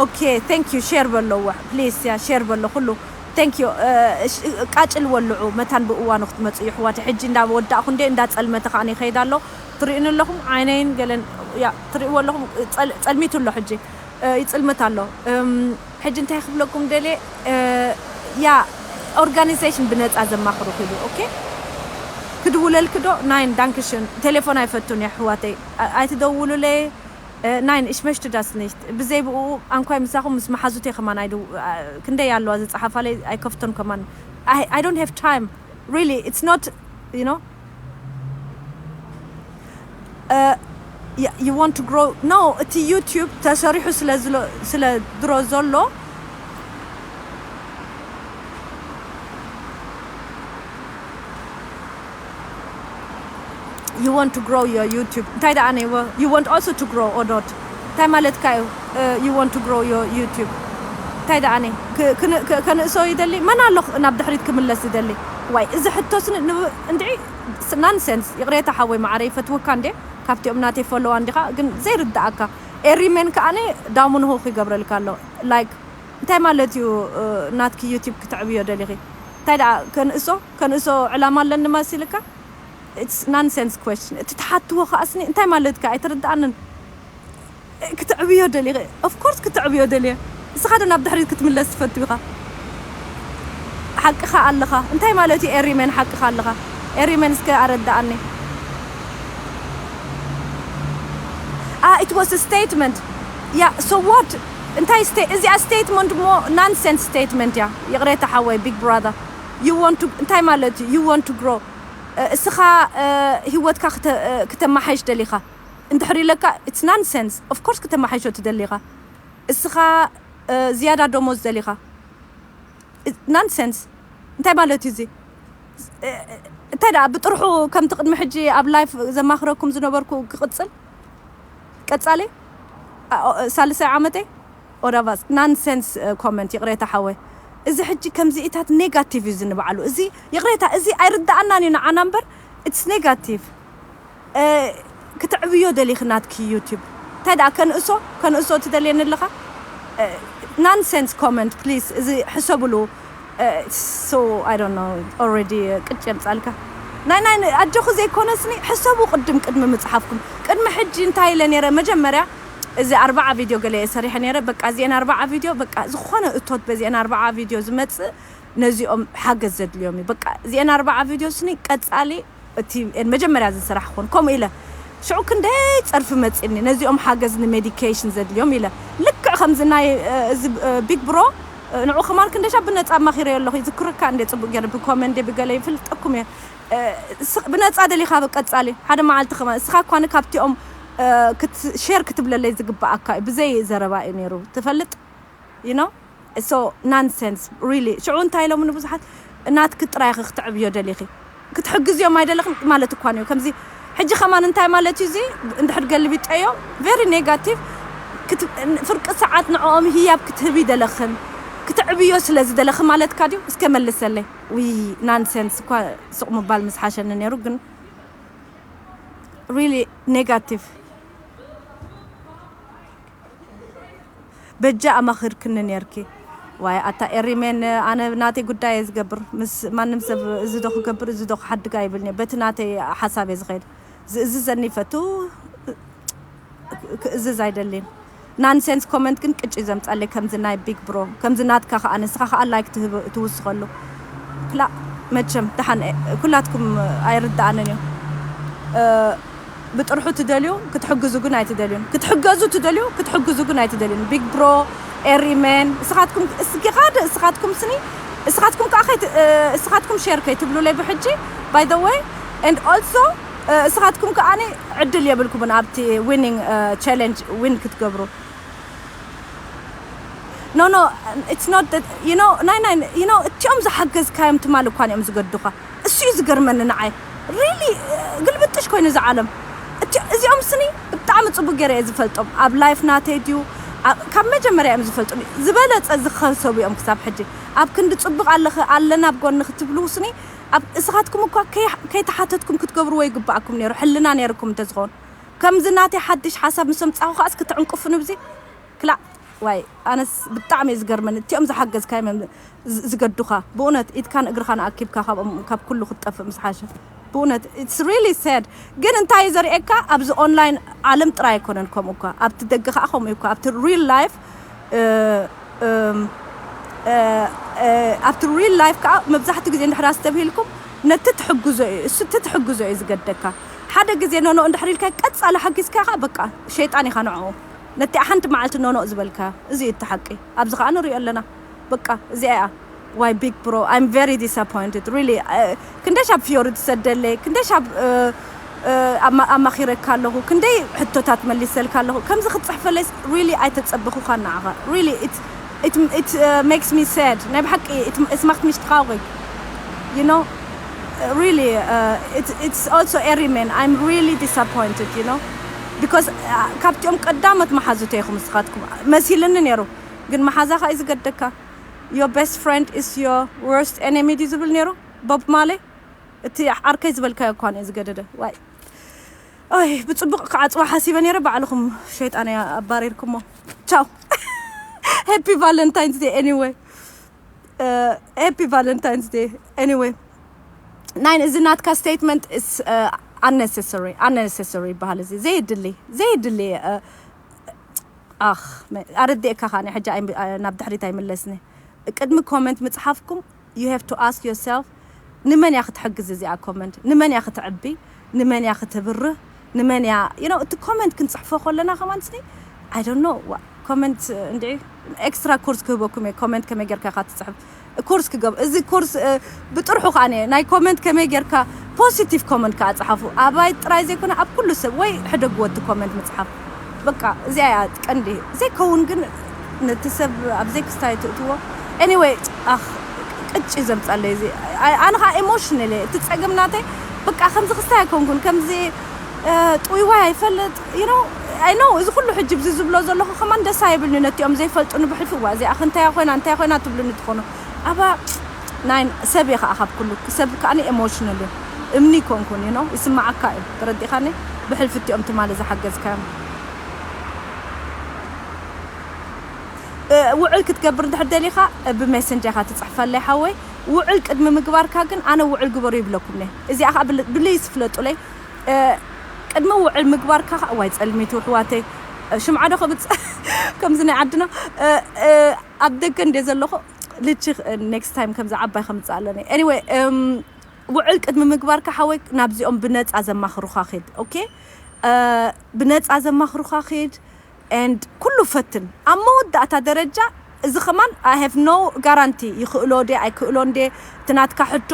ኦኬ፣ thank you። ሼር በለዎ፣ ፕሊስ፣ ያ፣ ሼር በሎ ኩሉ። Thank you። እ፣ እሽ-፣ ቃጭል ወልዑ፣ መታን ብእዋኑ ክትመጹ ይሕዋት። ሕጂ እንዳወዳእኩ እንዴ፣ እንዳጸልመተ ከኣ ይኸይድ ኣሎ። ትርእዩኒ ኣለኹም፣ ዓይነይን ገለን፣ ያ፣ ትርእይዎ ኣለኹም፣ ጸል-፣ ጸልሚቱ ኣሎ ሕጂ። እ፣ ይጽልምት ኣሎ። እም፣ ሕጂ እንታይ ክብለኩም ደልየ፣ እ፣ ያ፣ ኦርጋኒዜሽን ብነጻ ዘማኽሩ ኪዱ፣ ኦኬ? ክድውለልኪ ዶ? ናይን፣ ዳንክሽን። ቴሌፎን ኣይፈቱን እየ፣ ኣሕዋተይ። ኣ-፣ ኣይትደውሉለይ። እ፣ ናይን፣ ich möchte das nicht። ብዘይ ብኡ ኣንኳይ ምሳኹም ምስ መሓዙተይ ከማን ኣይድው-፣ ኣ፣ ክንደይ ኣለዋ ዝጸሓፋለይ ኣይከፍቶን ከማን። I፣ I don't have time። Really, it's not, you know? እ፣ ያ፣ you want to grow? No፣ እቲ ዩቲዩብ ተሰሪሑ ስለ ዝሎ-፣ ስለ ድሮ ዘሎ፣ you want to grow your YouTube። እንታይ ደኣ ነይዎ? You want also to grow or not? እንታይ ማለትካ እዩ? You want to grow your YouTube? እንታይ ደኣ እኔ ክ- ክን- ክ- ከንእሶ ይደሊ? መን ኣሎ ናብ ድሕሪት ክምለስ ይደሊ? ዋይ፣ እዚ ሕቶስ ን- ን- እንድዒ ናንሰንስ። ይቕሬታ ሓወይ ማዕረ፣ ይፈትወካ እንዴ? ካብቲኦም ናተይ ፎሎዋ እንዲኻ ግን ዘይርድኣካ። ኤሪሜን ከኣኒ ዳሙንሆ ይገብረልካ ኣሎ። ላይክ እንታይ ማለት እዩ? ናትኪ ዩቲብ ክትዕብዮ ደሊኺ? እንታይ ደኣ ከንእሶ ከንእሶ ዕላማ ኣለኒ መሲልካ? It's nonsense question። እቲ ትሓትዎ ከኣስኒ እንታይ ማለትካ ኣይተረድኣንን። ክትዕብዮ ደሊኺ? Of course ክትዕብዮ ደልየ። እስኻ ዶ ናብ ድሕሪት ክትምለስ ትፈቱ ኢኻ? ሓቅኻ ኣለኻ። እንታይ ማለት እዩ ኤሪሜን ሓቅኻ ኣለኻ? ኤሪሜን እስከ ኣረዳኣኒ። Ah, it was a statement. Yeah, so what? እንታይ ስቴ እዚኣ ስቴትመንት እሞ ናንሰንስ ስቴትመንት እያ። ይቕሬታ ሓወይ ቢግ ብራዘር። You want to እንታይ ማለት እዩ? You want to grow። እስኻ ህይወትካ ክተ- ክተመሓይሽ ደሊኻ እንድሕር ኢለካ it's nonsense። Of course ክተመሓይሾ ትደሊኻ። እስኻ ዝያዳ ደሞዝ ደሊኻ። ናንሰንስ። እንታይ ማለት እዩ እዚ? እንታይ ደኣ ብጥርሑ ከምቲ ቅድሚ ሕጂ ኣብ ላይፍ ዘማኽረኩም ዝነበርኩ ክቕጽል ቀጻሊ ሳልሳይ ዓመተይ ኦዳቫስ ናንሰንስ ኮመንት። ይቕሬታ ሓወይ፣ እዚ ሕጂ ከምዚኢታት ኔጋቲቭ እዩ ዝንባዕሉ። እዚ ይቕሬታ፣ እዚ ኣይርድኣናን እዩ ንዓና እምበር፣ ኢትስ ኔጋቲቭ። ክትዕብዮ ደሊኺ ናትኪ ዩቲብ እንታይ ደኣ ከንእሶ ከንእሶ ትደልየኒ ኣለኻ? ናንሰንስ ኮመንት ፕሊስ፣ እዚ ሕሰብሉ። So I don't know, already ቅጭ የምጻልካ። ናይ ናይ ኣጆኹ ዘይኮነስኒ ሕሰቡ ቅድም ቅድሚ ምጽሓፍኩም። ቅድሚ ሕጂ እንታይ ኢለ ነይረ? መጀመርያ እዚ ኣርባዓ ቪድዮ ገለ እየ ሰሪሐ ነይረ። በቃ እዚአን ኣርባዓ ቪድዮ በቃ ዝኾነ እቶት በዚአን ኣርባዓ ቪድዮ ዝመጽእ ነዚኦም ሓገዝ ዘድልዮም እዩ። በቃ እዚአን ኣርባዓ ቪድዮ ስኒ ቀጻሊ እቲ መጀመርያ ዝስራሕ ክኾን ከምኡ ኢለ ሽዑ ክንደይ ጸርፊ መጺኒ ነዚኦም ሓገዝ ንሜዲኬሽን ዘድልዮም ኢለ ልክዕ ከምዚ ናይ እዚ ቢግ ብሮ ንዑ ከማን ክንደሻ ብነጻ ኣማኺረዮ ኣለኹ። ይዝክረካ እንደ ጽቡቅ ገይረ ብኮመንት ብገለ ይፍልጠኩም እየ። ብነጻ ደሊኻ ብቀጻሊ ሓደ መዓልቲ ከማን እስኻ እኳ ካብቲኦም ሼር ክትብለለይ ዝግባኣካ እዩ። ብዘይ ዘረባ እዩ ነይሩ ትፈልጥ you know so nonsense really። ሽዑ እንታይ ኢሎም ንብዙሓት ናትኪ ጥራይ ኢኺ ክትዕብዮ ደሊኺ ክትሕግዝዮም ኣይደለኽን ማለት እኳ እዩ። ከምዚ ሕጂ ከማን እንታይ ማለት እዩ እዚ እንድሕር ገልቢጠዮ ቨሪ ኔጋቲቭ ፍርቂ ሰዓት ንዕኦም ህያብ ክትህቢ ደለኽን ክትዕብዮ ስለ ዝደለኺ ማለትካ ድዩ? እስከ መልሰለይ። ውይ ናንሰንስ እኳ ስቕ ምባል ምስ ሓሸኒ ነይሩ ግን really ኔጋቲቭ በጃ ኣማኺርክኒ ነርኪ። ዋይ ኣታ ኤሪሜን ኣነ ናተይ ጉዳይ እየ ዝገብር ምስ ማንም ሰብ እዚ ዶ ክገብር እዚ ዶ ክሓድግ ኣይብልኒ በቲ ናተይ ሓሳብ እየ ዝኸይድ። ዝእዝዘኒ ይፈቱ ክእዝዝ ኣይደልን። ናንሴንስ ኮመንት ግን ቅጭ ዘምጻለይ ከምዚ ናይ ቢግ ብሮ ከምዚ ናትካ ከኣ ንስኻ ከኣ ላይክ ትህብ ትውስኸሉ ክላ መቸም ደሓን ኩላትኩም ኣይርድኣንን እዩ። ብጥርሑ ትደልዩ ክትሕግዙ ግን ኣይትደልዩን ክትሕገዙ ትደልዩ ክትሕግዙ ግን ኣይትደልዩን big bro ኤሪሜን እስኻትኩም እስጊኻ እስኻትኩም ስኒ እስኻትኩም ከዓ እስኻትኩም ሼር ከይትብሉለይ ብሕጂ by the way and also እስኻትኩም ከዓኒ ዕድል የብልኩምን ኣብቲ winning challenge win ክትገብሩ no no it's not that you know ናይ ናይ you know እቲኦም ዝሓገዝካዮም ትማል እኳ እዮም ዝገዱኻ እሱ እዩ ዝገርመኒ ንዓይ really ግልብጥሽ ኮይኑ እዚ ዓለም እዚኦም ስኒ ብጣዕሚ ፅቡቅ ገይረ እየ ዝፈልጦም ኣብ ላይፍ ናተይ ድዩ ካብ መጀመርያ እዮም ዝፈልጡ ዝበለፀ ዝኸሰቡ እዮም ክሳብ ሕጂ ኣብ ክንዲ ፅቡቅ ኣለኺ ኣለና ኣብ ጎኒ ክትብሉ ስኒ እስኻትኩም እኳ ከይተሓተትኩም ክትገብርዎ ይግባኣኩም ነይሩ ሕልና ነይርኩም እንተዝኸውን ከምዚ ናተይ ሓድሽ ሓሳብ ምስ ኣምፃኹ ከዓስ ክትዕንቅፉኒ ብዚ ክላእ ዋይ ኣነስ ብጣዕሚ እዩ ዝገርመኒ እቲኦም ዝሓገዝካዮም እዮም ዝገዱኻ ብእውነት ኢድካን እግርኻን ኣኪብካ ካብኦም ካብ ኩሉ ክትጠፍእ ምስ ሓሸ ብእውነት it's really sad ግን እንታይ እዩ ዘርእየካ ኣብዚ ኦንላይን ዓለም ጥራይ ኣይኮነን ከምኡ እኳ ኣብቲ ደገ ከዓ ከምኡ እኳ ኣብቲ real life ኣብቲ real life ከዓ መብዛሕትኡ ግዜ እንድሕር ኣስተብሂልኩም ነቲ ትሕግዞ እዩ እሱ እቲ ትሕግዞ እዩ ዝገደካ ሓደ ግዜ ኖኖ እንድሕር ኢልካ ቀፃሊ ሓጊዝካ ከዓ በቃ ሸይጣን ኢኻ ንዕኡ ነቲ ሓንቲ መዓልቲ ኖኖ ዝበልካ እዚ እዩ እቲ ሓቂ ኣብዚ ከዓ ንሪኦ ኣለና በቃ እዚኣ እያ ዋይ big bro I'm very disappointed really ክንደይ ሻብ ፊዮሪ ትሰደለይ ክንደይ ሻብ ኣማኺረካ ኣለኹ ክንደይ ሕቶታት መሊሰልካ ኣለኹ ከምዚ ክትፅሕፈለይ really ኣይተፀበኹኻ ንዓኻ really it makes me sad ናይ ብሓቂ it macht mich traurig you know really it's also every man I'm really disappointed you know because ካብቲኦም ቀዳሞት መሓዙተ ኢኹም ንስኻትኩም መሲልኒ ነይሩ። ግን መሓዛኻ እዩ ዝገደካ። Your best friend is your worst enemy ድዩ ዝብል ነይሩ ቦብ ማሌ? እቲ ዓርከይ ዝበልካዮ እኳ እዩ ዝገደደ። ዋይ ኦይ ብጽቡቕ ክዓጽዋ ሓሲበ ነይረ። ባዕልኹም ሸይጣን እያ ኣባሪርኩሞ። ቻው። Happy Valentine's Day anyway. Happy Valentine's Day anyway. Nine, እዚ ናትካ statement is unnecessary. Unnecessary ይበሃል። እዚ ዘይድሊ ዘይድሊ። ኣኽ፣ ኣረዲእካ ኸኣ ሕጂ ናብ ድሕሪት ኣይምለስኒ። ቅድሚ comment ምጽሓፍኩም you have to ask yourself፣ ንመን እያ ክትሕግዝ እዚኣ comment? ንመን እያ ክትዕቢ? ንመን እያ ክትብርህ? ንመን እያ you know? እቲ comment ክንጽሕፎ ከለና ከማን ስኒ I don't know። Comment እንዲ extra course ክህበኩም እየ። Comment ከመይ ጌርካ ኢኻ ትጽሕፍ? Course ክገብ እዚ course ብጥርሑ ከኣ ናይ comment ከመይ ጌርካ positive comment ከኣ ጸሓፉ። ኣባይ ጥራይ ዘይኮነ ኣብ ኩሉ ሰብ ወይ ሕደግዎ እቲ comment ምጽሓፍ። በቃ እዚኣ እያ ቀንዲ። ዘይከውን ግን ነቲ ሰብ ኣብ ዘይክስታይ ትእትዎ። Anyway ኣኽ ቅጭ ዘምጻለይ እዚ ኣነ ኸኣ emotional እየ። እቲ ጸገም ናተይ በቃ ከምዚ ክስታይ ኣይኮንኩን ከምዚ ጥውይዋይ ኣይፈልጥ you know። I know እዚ ኩሉ ሕጂ ብዚ ዝብሎ ዘለኹ ከማን ደስ ኣይብልኒ። ነቲኦም ዘይፈልጡኒ ብሕልፊ እዋ እዚኣ ክንታያ ኮይና እንታይ ኮይና ትብሉኒ ትኾኑ። ኣባ ናይ ሰብ እየ ከዓ ካብ ኩሉ ሰብ ከዓ emotional እምኒ ይኮንኩን you know። ይስማዓካ እዩ ተረዲኻኒ። ብሕልፊ እቲኦም ትማሊ ዝሓገዝካዮም ውዕል ክትገብር እንድሕር ደሊኻ ብሜሰንጀር ኢኻ ትፅሕፈለይ ሓወይ። ውዕል ቅድሚ ምግባርካ ግን ኣነ ውዕል ግበሩ ይብለኩም እየ። እዚኣ ከዓ ብልይስ ፍለጡለይ። ቅድሚ ውዕል ምግባርካ ከዓ ዋይ ፀልሚቱ ኣሕዋተይ ሽምዓ ዶ ክብፅ ከምዚ ናይ ዓድና ኣብ ደገ እንደ ዘለኹ ልቺ next time ከምዚ ዓባይ ከምፅእ ኣለኒ። Anyway ውዕል ቅድሚ ምግባርካ ሓወይ ናብዚኦም ብነፃ ዘማኽሩኻ ኺድ okay። ብነፃ ዘማኽሩኻ ኺድ and ኩሉ ፈትን ኣብ መወዳእታ ደረጃ እዚ ከማን I have no guarantee ይኽእሎ ደ ኣይክእሎን ደ እቲ ናትካ ሕቶ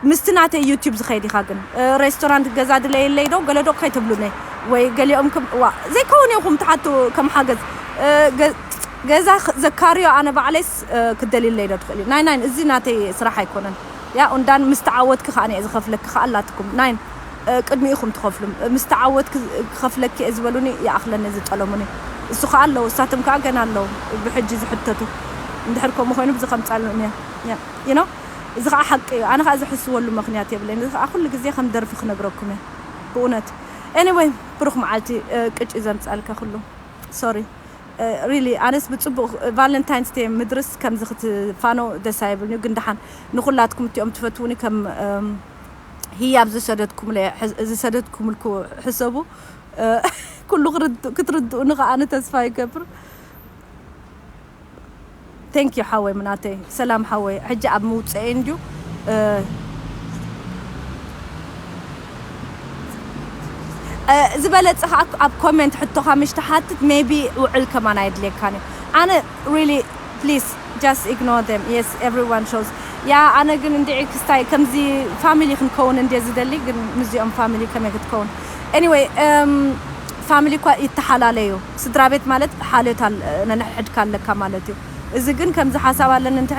ምስቲ ናተይ YouTube ዝኸይድ ኢኻ ግን restaurant ገዛ ድለየለይ ዶ ገለ ዶ ከይትብሉኒ ወይ ገሊኦም ዋ ዘይከውን ኢኹም ትሓቱ ከም ሓገዝ ገዛ ዘካርዮ ኣነ ባዕለይስ ክደልየለይ ዶ ትኽእል እዩ ናይ ናይ እዚ ናተይ ስራሕ ኣይኮነን። ያ ኡንዳን ምስ ተዓወትኪ ከዓ እየ ዝኸፍለኪ ከዓ ኣላትኩም ናይን ቅድሚ ኢኹም ትኸፍሉ ምስ ተዓወትኪ ክኸፍለኪ እየ ዝበሉኒ ይኣኽለኒ ዝጠለሙኒ እሱ ከዓ ኣለዉ እሳቶም ከዓ ገና ኣለዉ ብሕጂ ዝሕተቱ እንድሕር ከምኡ ኮይኑ ብዚ ከምፃሉ እያ you know እዚ ከዓ ሓቂ እዩ ኣነ ከዓ ዝሕስወሉ ምክንያት የብለይን እዚ ከዓ ኩሉ ግዜ ከም ደርፊ ክነግረኩም እየ ብእውነት anyway ብሩክ መዓልቲ ቅጭ ዘምፃልካ ኩሉ sorry really ኣነስ ብፅቡቅ Valentine's Day ምድርስ ከምዚ ክትፋነው ደስ ኣይብልኒ ግን ደሓን ንኩላትኩም እቲኦም ትፈትውኒ ከም ህያብ ዝሰደድኩምልኩ ሕሰቡ ኩሉ ክትርድኡኒ ከዓ ኣነ ተስፋ ይገብር thank you ሓወይ ምናተይ ሰላም ሓወይ ሕጂ ኣብ ምውፅአይ እንድዩ ዝበለፀ ከዓ ኣብ comment ሕቶኻ ምሽ ትሓትት maybe ውዕል ከማን ኣየድልየካን እዩ ኣነ really please just ignore them yes everyone shows ያ ኣነ ግን እንድዒ ክስታይ ከምዚ family ክንከውን እንደ ዝደሊ ግን ምስዚኦም family ከመይ ክትከውን anyway family እኳ ይተሓላለዩ ስድራ ቤት ማለት ሓልዮት ነንሕድካ ኣለካ ማለት እዩ እዚ ግን ከምዚ ሓሳብ ኣለኒ እንተ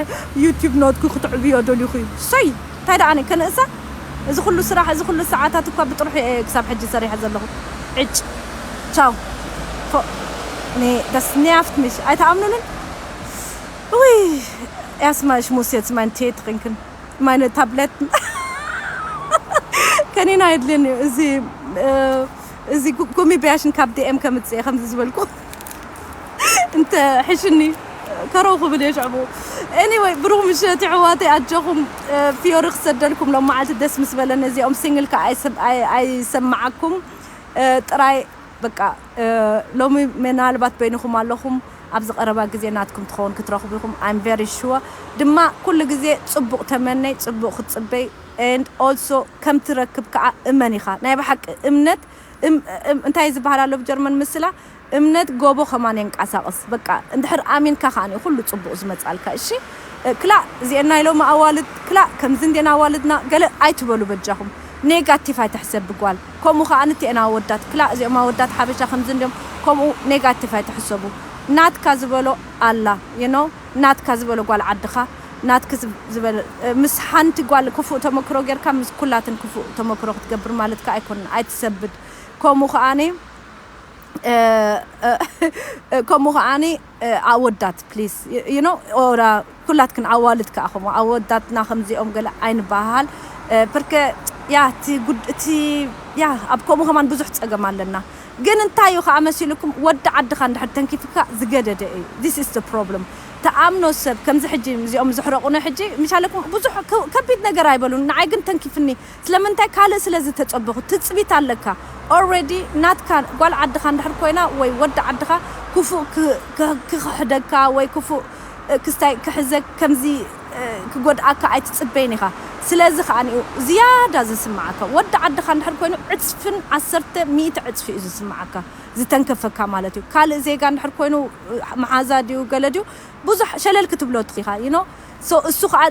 YouTube ኖትኩ ክትዕብዮ ደሊኹ እዩ ሰይ እንታይ ደኣ ከነእሳ እዚ ኩሉ ስራሕ እዚ ኩሉ ሰዓታት እኳ ብጥርሑ እየ ክሳብ ሕጂ ሰሪሐ ዘለኹ ዕጭ ቻው ፎ ኔ das nervt mich ኣይተኣምኑንን ውይ erstmal ich muss jetzt meinen Tee trinken meine Tabletten ከኒና የድልየኒ እዩ እዚ እዚ ጉሚቢያሽን ካብ DM ከምፅእ ከምዚ ዝበልኩ እንተ ሕሽኒ ከረው ክብል እየ ሽዕቡ anyway ብሩክ ምሸት ይሕዋተይ ኣጆኹም ፊዮሪ ክሰደልኩም ሎም መዓልቲ ደስ ምስ በለኒ እዚኦም ሲንግል ከዓ ኣይሰማዓኩም ጥራይ በቃ ሎሚ ምናልባት በይንኹም ኣለኹም ኣብዚ ቀረባ ግዜ ናትኩም ትኸውን ክትረኽቡ ኢኹም I'm very sure ድማ ኩሉ ግዜ ፅቡቕ ተመነይ ፅቡቕ ክትፅበይ and also ከም ትረክብ ከዓ እመን ኢኻ ናይ ብሓቂ እምነት እንታይ ዝበሃል ኣሎ ብጀርመን ምስላ እምነት ጎቦ ከማን የንቀሳቕስ በቃ እንድሕር ኣሚንካ ከዓ ኩሉ ፅቡቕ ዝመፃልካ እሺ ክላእ እዚኤን ናይ ሎሚ ኣዋልድ ክላእ ከምዚ እንዴና ኣዋልድና ገለ ኣይትበሉ በጃኹም negative ኣይትሕሰብ ብጓል ከምኡ ከዓ ንትኤን ኣወዳት ክላእ እዚኦም ኣወዳት ሓበሻ ከምዚ እንዲዮም ከምኡ negative ኣይትሕሰቡ ናትካ ዝበሎ ኣላ you know ናትካ ዝበሎ ጓል ዓድኻ ናትክ ዝበለ ምስ ሓንቲ ጓል ክፉእ ተመክሮ ጌርካ ምስ ኩላትን ክፉእ ተመክሮ ክትገብር ማለት ከዓ ኣይኮንን ኣይትሰብድ ከምኡ ከዓኒ ከምኡ ከዓኒ ኣወዳት ፕሊስ ዩ ኖ ኦራ ኩላትክን ኣዋልድ ከዓ ከምኡ ኣወዳትና ከምዚኦም ገለ ኣይንበሃል። ፕርከ ያ እቲ ጉድ እቲ ያ ኣብ ከምኡ ከማን ብዙሕ ፀገም ኣለና። ግን እንታይ እዩ ከዓ መሲልኩም ወዲ ዓድኻ እንድሕር ተንኪፍካ ዝገደደ እዩ። This is the problem። ተኣምኖ ሰብ ከምዚ ሕጂ እዚኦም ዝሕረቑነ ሕጂ ምሻለኩም ብዙሕ ከቢድ ነገር ኣይበሉን። ንዓይ ግን ተንኪፍኒ ስለምንታይ ካልእ ስለ ዝተጸበኹ ትጽቢት ኣለካ። Already ናትካ ጓል ዓድኻ እንድሕር ኮይና ወይ ወዲ ዓድኻ ክፉእ ክኽሕደካ ወይ ክፉእ ክስታይ ክሕዘ ከምዚ ክጎድኣካ ኣይትጽበይን ኢኻ። ስለዚ ከዓኒ ዝያዳ ዝስምዓካ ወዲ ዓድኻ እንድሕር ኮይኑ ዕጽፍን ዓሰርተ ሚእቲ ዕጽፊ እዩ ዝስምዓካ፣ ዝተንከፈካ ማለት እዩ። ካልእ ዜጋ እንድሕር ኮይኑ መሓዛ ድዩ ገለ ድዩ ብዙሕ ሸለል ክትብሎ ትኽኢኻ you know so እሱ ከዓ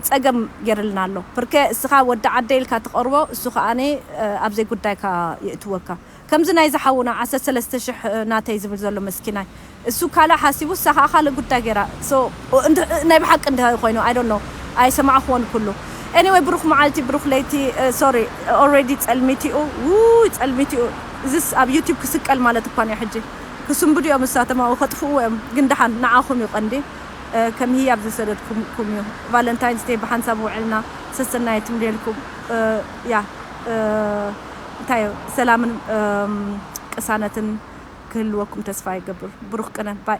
ፀገም ገይርልና ኣሎ። ፕርከ እስኻ ወዲ ዓደ ኢልካ ትቐርቦ እሱ ከዓ ኣብዘይ ጉዳይካ የእትወካ። ከምዚ ናይ ዝሓውና ዓሰርተ ሰለስተ ሽሕ ናተይ ዝብል ዘሎ መስኪናይ እሱ ካልእ ሓሲቡ እሳ ከዓ ካልእ ጉዳይ ገይራ። ናይ ብሓቂ እንድሃ ኮይኑ I don't know ኣይሰማዕክዎን ኩሉ። Anyway ብሩኽ መዓልቲ ብሩኽ ለይቲ። Sorry already ፀልሚቲኡ ውይ ፀልሚቲኡ እዚስ ኣብ YouTube ክስቀል ማለት እኳ እዩ ሕጂ ክስንብዱ እዮም እሳቶም ኣብኡ ከጥፍእዎ እዮም። ግን ደሓን ንዓኹም እዩ ቀንዲ። ከም ህያብ ዝሰደድኩም እዩ። ቫለንታይንስ ደይ ብሓንሳብ ውዕልና ሰሰናየት ምደልኩም። ያ እንታይ እዩ ሰላምን ቅሳነትን ክህልወኩም ተስፋ ይገብር። ብሩኽ ቅነ ባይ።